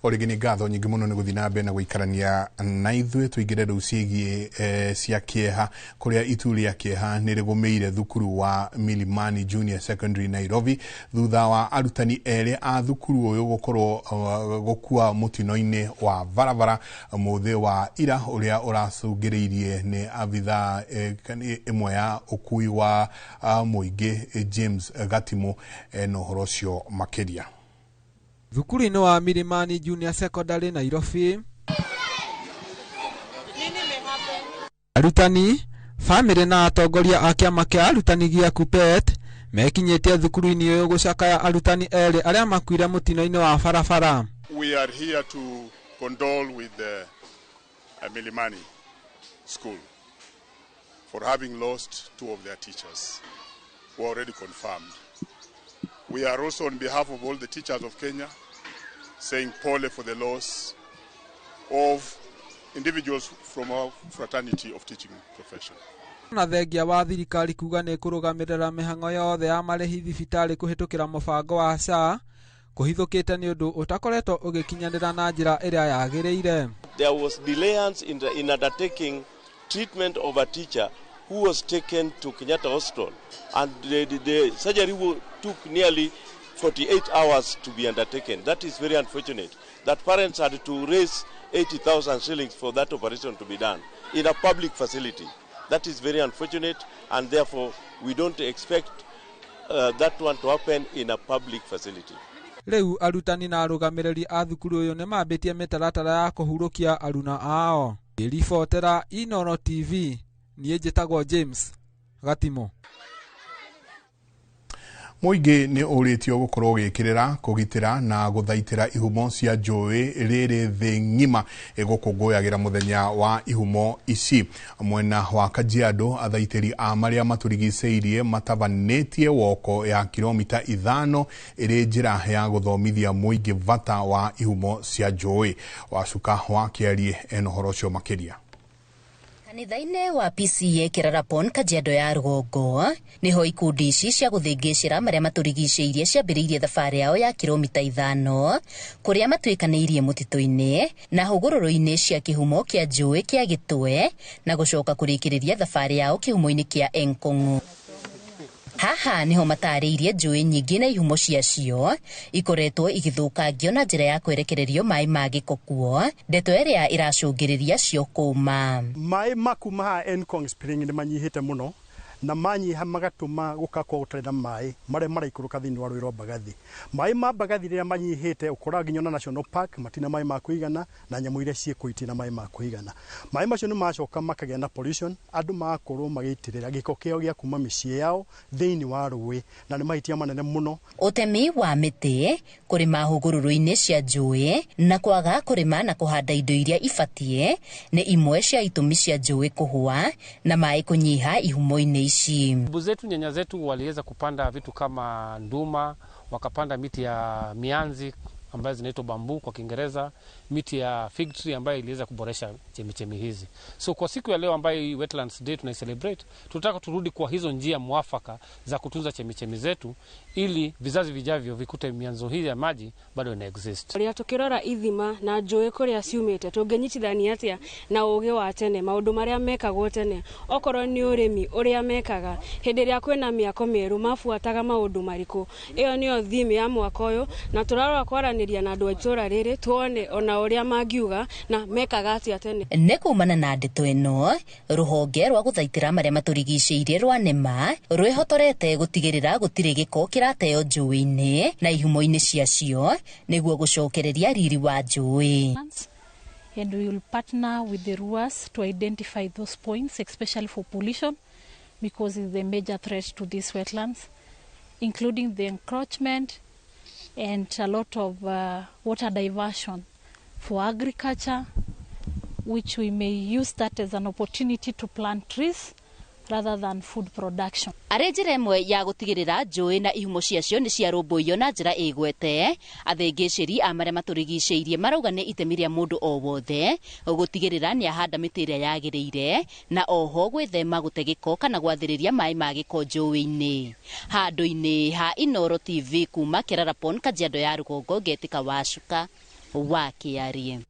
O rĩngĩ nĩ ngatho nyingĩ mũno nĩ gũthiĩ na mbere na gũikarania na ithuĩ. Tũingĩre rĩu ciĩgiĩ cia kĩeha, kũrĩa itu rĩa kĩeha nĩ rĩgũmĩire thukuru wa Milimani Junior Secondary Nairobi thutha wa arutani erĩ a thukuru ũyũ gũkorwo gũkua mũtino-inĩ wa barabara mũthĩ wa ira ũrĩa ũracũngĩrĩirie nĩ abithaa ĩmwe ya ũkui wa mũingĩ James Gatimu na ũhoro ũcio makĩria. Thukuru-inĩ wa Milimani Junior Secondary Nairobi, arutani, bamĩrĩ na atongoria a kĩama kĩa arutani gĩa KUPPET mekinyĩtie thukuru-inĩ ũyũ gũcakaya arutani erĩ arĩa makuire mũtino-inĩ wa barabara. We are here to condole with the Milimani School for having lost 2 of their teachers who are already confirmed. We are also, on behalf of all the teachers of Kenya, saying pole for the loss of individuals from our fraternity of teaching profession. Na thengia wa thirikari kuga nĩ kũrũgamĩrĩra mĩhang'o yothe ya marĩhi thibitarĩ kũhĩtũkĩra mũbango wa SHA kũhithũkĩte nĩ ũndũ ũtakoretwo ũgĩkinyanĩra na njĩra ĩrĩa yagĩrĩire. There was delayance in undertaking treatment of a teacher who was taken to Kenyatta Hospital, and the surgery took nearly 48 hours to be undertaken. That is very unfortunate, that parents had to raise 80,000 shillings for that operation to be done in a public facility. That is very unfortunate, and therefore we don't expect that one to happen in a public facility. Rĩu arutani na arũgamĩrĩri a thukuru ũyũ nĩmambĩtie mĩtaratara ya kũhurũkia aruna ao. Ngĩribotera Inoro TV, niĩ njĩtagwo James Gatimo. Mũingĩ nĩ ũrĩtio gũkorwo ũgĩkĩrĩra kũgitĩra na gũthaitĩra ihumo cia njũĩ rĩrĩ thĩ ng'ima ĩgũkũngũyagĩra mũthenya wa ihumo ici. Mwena wa Kajiado, athaitĩri a marĩa matũrigicĩirie matabanĩtie woko ya kilomita 5 ĩrĩ njĩra ya gũthomithia mũingĩ bata wa ihumo cia njũĩ. Wacuka wa Kĩarie ena ũhoro ũcio makĩria. Kanitha-inĩ wa PCEA Kerarapon Kajiado ya rũgongo niho ikundi ici cia gũthĩngĩcĩra marĩa matũrigicĩirie ciambĩrĩirie thabarĩ yao ya kilomita 5 kũrĩa matuĩkanĩirie mũtitũ-inĩ na hũgũrũrũ-inĩ cia kĩhumo kĩa njũĩ kĩa Gĩtwe na gũcoka kũrĩkĩrĩria thabarĩ yao kĩhumo-inĩ kĩa Enkong'u. Haha niho matarĩirie njũĩ nyingĩ na ihumo ciacio ikoretwo igĩthũkangio na njĩra ya kwerekererio maĩ ma gĩko kuo, ndeto ĩrĩa ĩracũngĩrĩria cio kũma. Maĩ makuma haha Enkong Spring nĩ manyihĩte mũno Na manyiha magatũma gũgakorwo gũtarĩ na maĩ marĩa maraikũrũka thĩinĩ wa rũĩ rwa Mbagathi. Maĩ ma Mbagathi rĩrĩa manyihĩte, ũkoraga nginya ona National Park matina maĩ ma kũigana, na nyamũ iria ciĩkũu itirĩ na maĩ ma kũigana. Maĩ macio nĩ macoka makagĩa na pollution, andũ magakorwo magĩitĩrĩra gĩko kĩao gĩa kuma mĩciĩ yao thĩinĩ wa rũĩ, na nĩ mahĩtia manene mũno. Ũtemi wa mĩtĩ, kũrĩma hũgũrũrũ-inĩ cia njũĩ na kwaga kũrĩma na kũhanda indo iria ibatiĩ nĩ imwe cia itũmi cia njũĩ kũhũa na maĩ kũnyiha ihumo-inĩ ici. Babu zetu, nyanya zetu waliweza kupanda vitu kama nduma, wakapanda miti ya mianzi ambayo zinaitwa bambu kwa Kiingereza, miti ya fig tree ambayo iliweza kuboresha chemichemi hizi. So kwa siku ya leo ambayo hii Wetlands Day tunai celebrate, tunataka turudi kwa hizo njia mwafaka za kutunza chemichemi zetu ili vizazi vijavyo vikute mianzo hii ya maji bado ina exist. Rĩrĩa tũkĩrora ithima na njũĩ kũrĩa ciumĩte, tũngĩnyitithania atĩa na ũgĩ wa tene, maũndũ marĩa mekagwo tene, okorwo nĩ ũrĩmi ũrĩa mekaga hĩndĩ ĩrĩa kwĩna mĩako mĩerũ, mabuataga maũndũ marĩkũ? Ĩyo nĩyo theme ya mwaka ũyũ, na tũrarora kwaranĩria na andũ a itũũra rĩrĩ tuone ona ũrĩa mangiuga na mekaga atĩa tene. Nĩ kumana na ndeto ĩno, rũhonge rwa gũthaitĩra marĩa matũrigicĩirie rwa NEMA rwĩhotorete gũtigĩrĩra gũtirĩ gĩko kĩrateo njũĩ-inĩ na ihumo-inĩ ciacio nĩguo gũcokereria riri wa njũĩ. And we will partner with the RUAs to identify those points, especially for pollution, because it's the major threat to these wetlands, including the encroachment and a lot of water diversion for agriculture, which we may use that as an opportunity to plant trees rather than food production. Arĩ njĩra ĩmwe ya gũtigĩrĩra njũĩ na ihumo ciacio nĩ ciarũmbũiyo na njĩra ĩgwete, athĩngĩcĩri a marĩa matũrigicĩirie marauga nĩ itemi rĩa mũndũ o wothe gũtigĩrĩra nĩ ahanda mĩtĩ ĩrĩa yagĩrĩire na oho gwĩthema gũte gĩko kana gwathĩrĩria maĩ ma gĩko njũĩ-inĩ. Handũ-inĩ ha Inooro TV kuma Kerarapon, Kajiado ya rũgongo, ngetĩka Wacuka wa Kĩarie.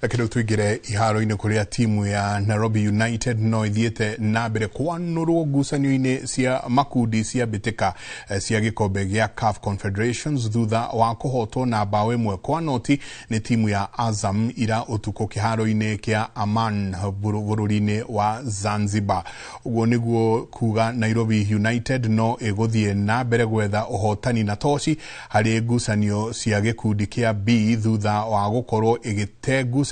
Reke rĩu tũingĩre iharo-inĩ kũrĩa timu ya Nairobi United no ĩthiĩte na mbere kwanũrwo ngucanio-inĩ cia makundi cia mbĩtĩka cia gĩkombe gĩa CAF Confederations thutha wa kũhotwo na bao 1-0 nĩ timu ya Azam ira ũtukũ kĩharo-inĩ kĩa Aman bũrũri-inĩ wa Zanzibar. Ũguo nĩguo kuga Nairobi United no ĩgũthiĩ na mbere gwetha ũhotani na toci harĩ ngucanio cia gĩkundi kĩa B thutha wa gũkorwo ĩgĩte ngucanio-inĩ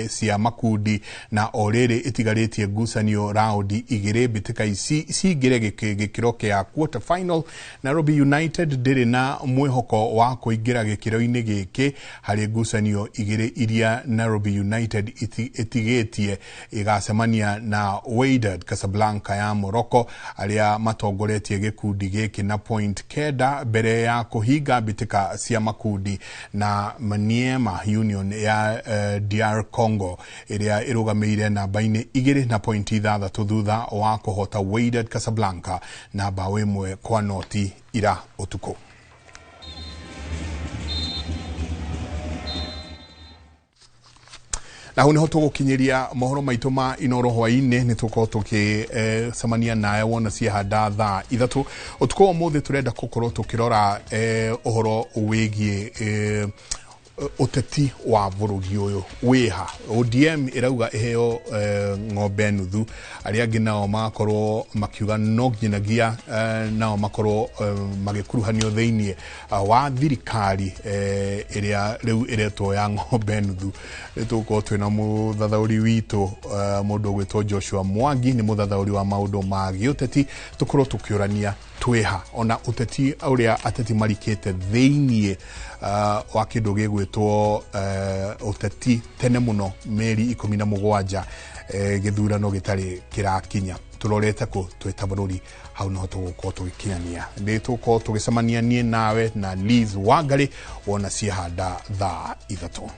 cia makundi na o rĩrĩ ĩtigarĩtie ngucanio raundi 2 mbĩtĩka ici cingĩre gĩkĩro kĩa quarter final. Nairobi United ndĩrĩ na mwĩhoko wa kũingĩra gĩkĩro-inĩ gĩkĩ harĩ ngucanio 2 iria Nairobi United ĩtigĩtie ĩgacemania na Wydad Casablanca ya Morocco arĩa matongoretie gĩkundi gĩkĩ na point 9 mbere ya kũhinga mbĩtĩka cia makundi na Maniema Union ya DR Congo ĩrĩa ĩrũgamĩire namba-inĩ 2 na point 6 thutha wa kũhota Wydad Casablanca na bao 1-0 ira ũtukũ. Na hau niho tũgũkinyĩria mohoro maitũ ma Inooro hwaĩ-inĩ. Nĩ tũkorwo tũgĩcemania nawe wona ciahanda thaa 3 ũtukũ wa ũmũthĩ. Tũrenda gũkorwo tũkĩrora ũhoro wĩgiĩ ũteti wa bũrũri ũyũ wĩha. ODM ĩrauga ĩheo ng'ombe nuthu, arĩa angĩ nao magakorwo makiuga no nginyagia nao makorwo magĩkuruhanio thĩinĩ wa thirikari ĩrĩa rĩu ĩretwo ya ng'ombe nuthu. Nĩ tũgũkorwo twĩna mũthathaũri witũ mũndũ ũgwĩtwo Joshua Mwangi, nĩ mũthathaũri wa maũndũ ma gĩũteti, tũkorwo tũkĩũrania twĩha ona ũteti ũrĩa ateti marikĩte thĩinĩ wa kĩndũ gĩgwĩtwo ũteti tene mũno mĩeri 17 gĩthurano gĩtarĩ kĩrakinya. Tũrorete kũ twĩ ta bũrũri, hau noho tũgũkorwo tũgĩkinyania. Nĩ tũgũkorwo tũgĩcemania niĩ nawe na Liz Wangari wona ciahanda thaa 3.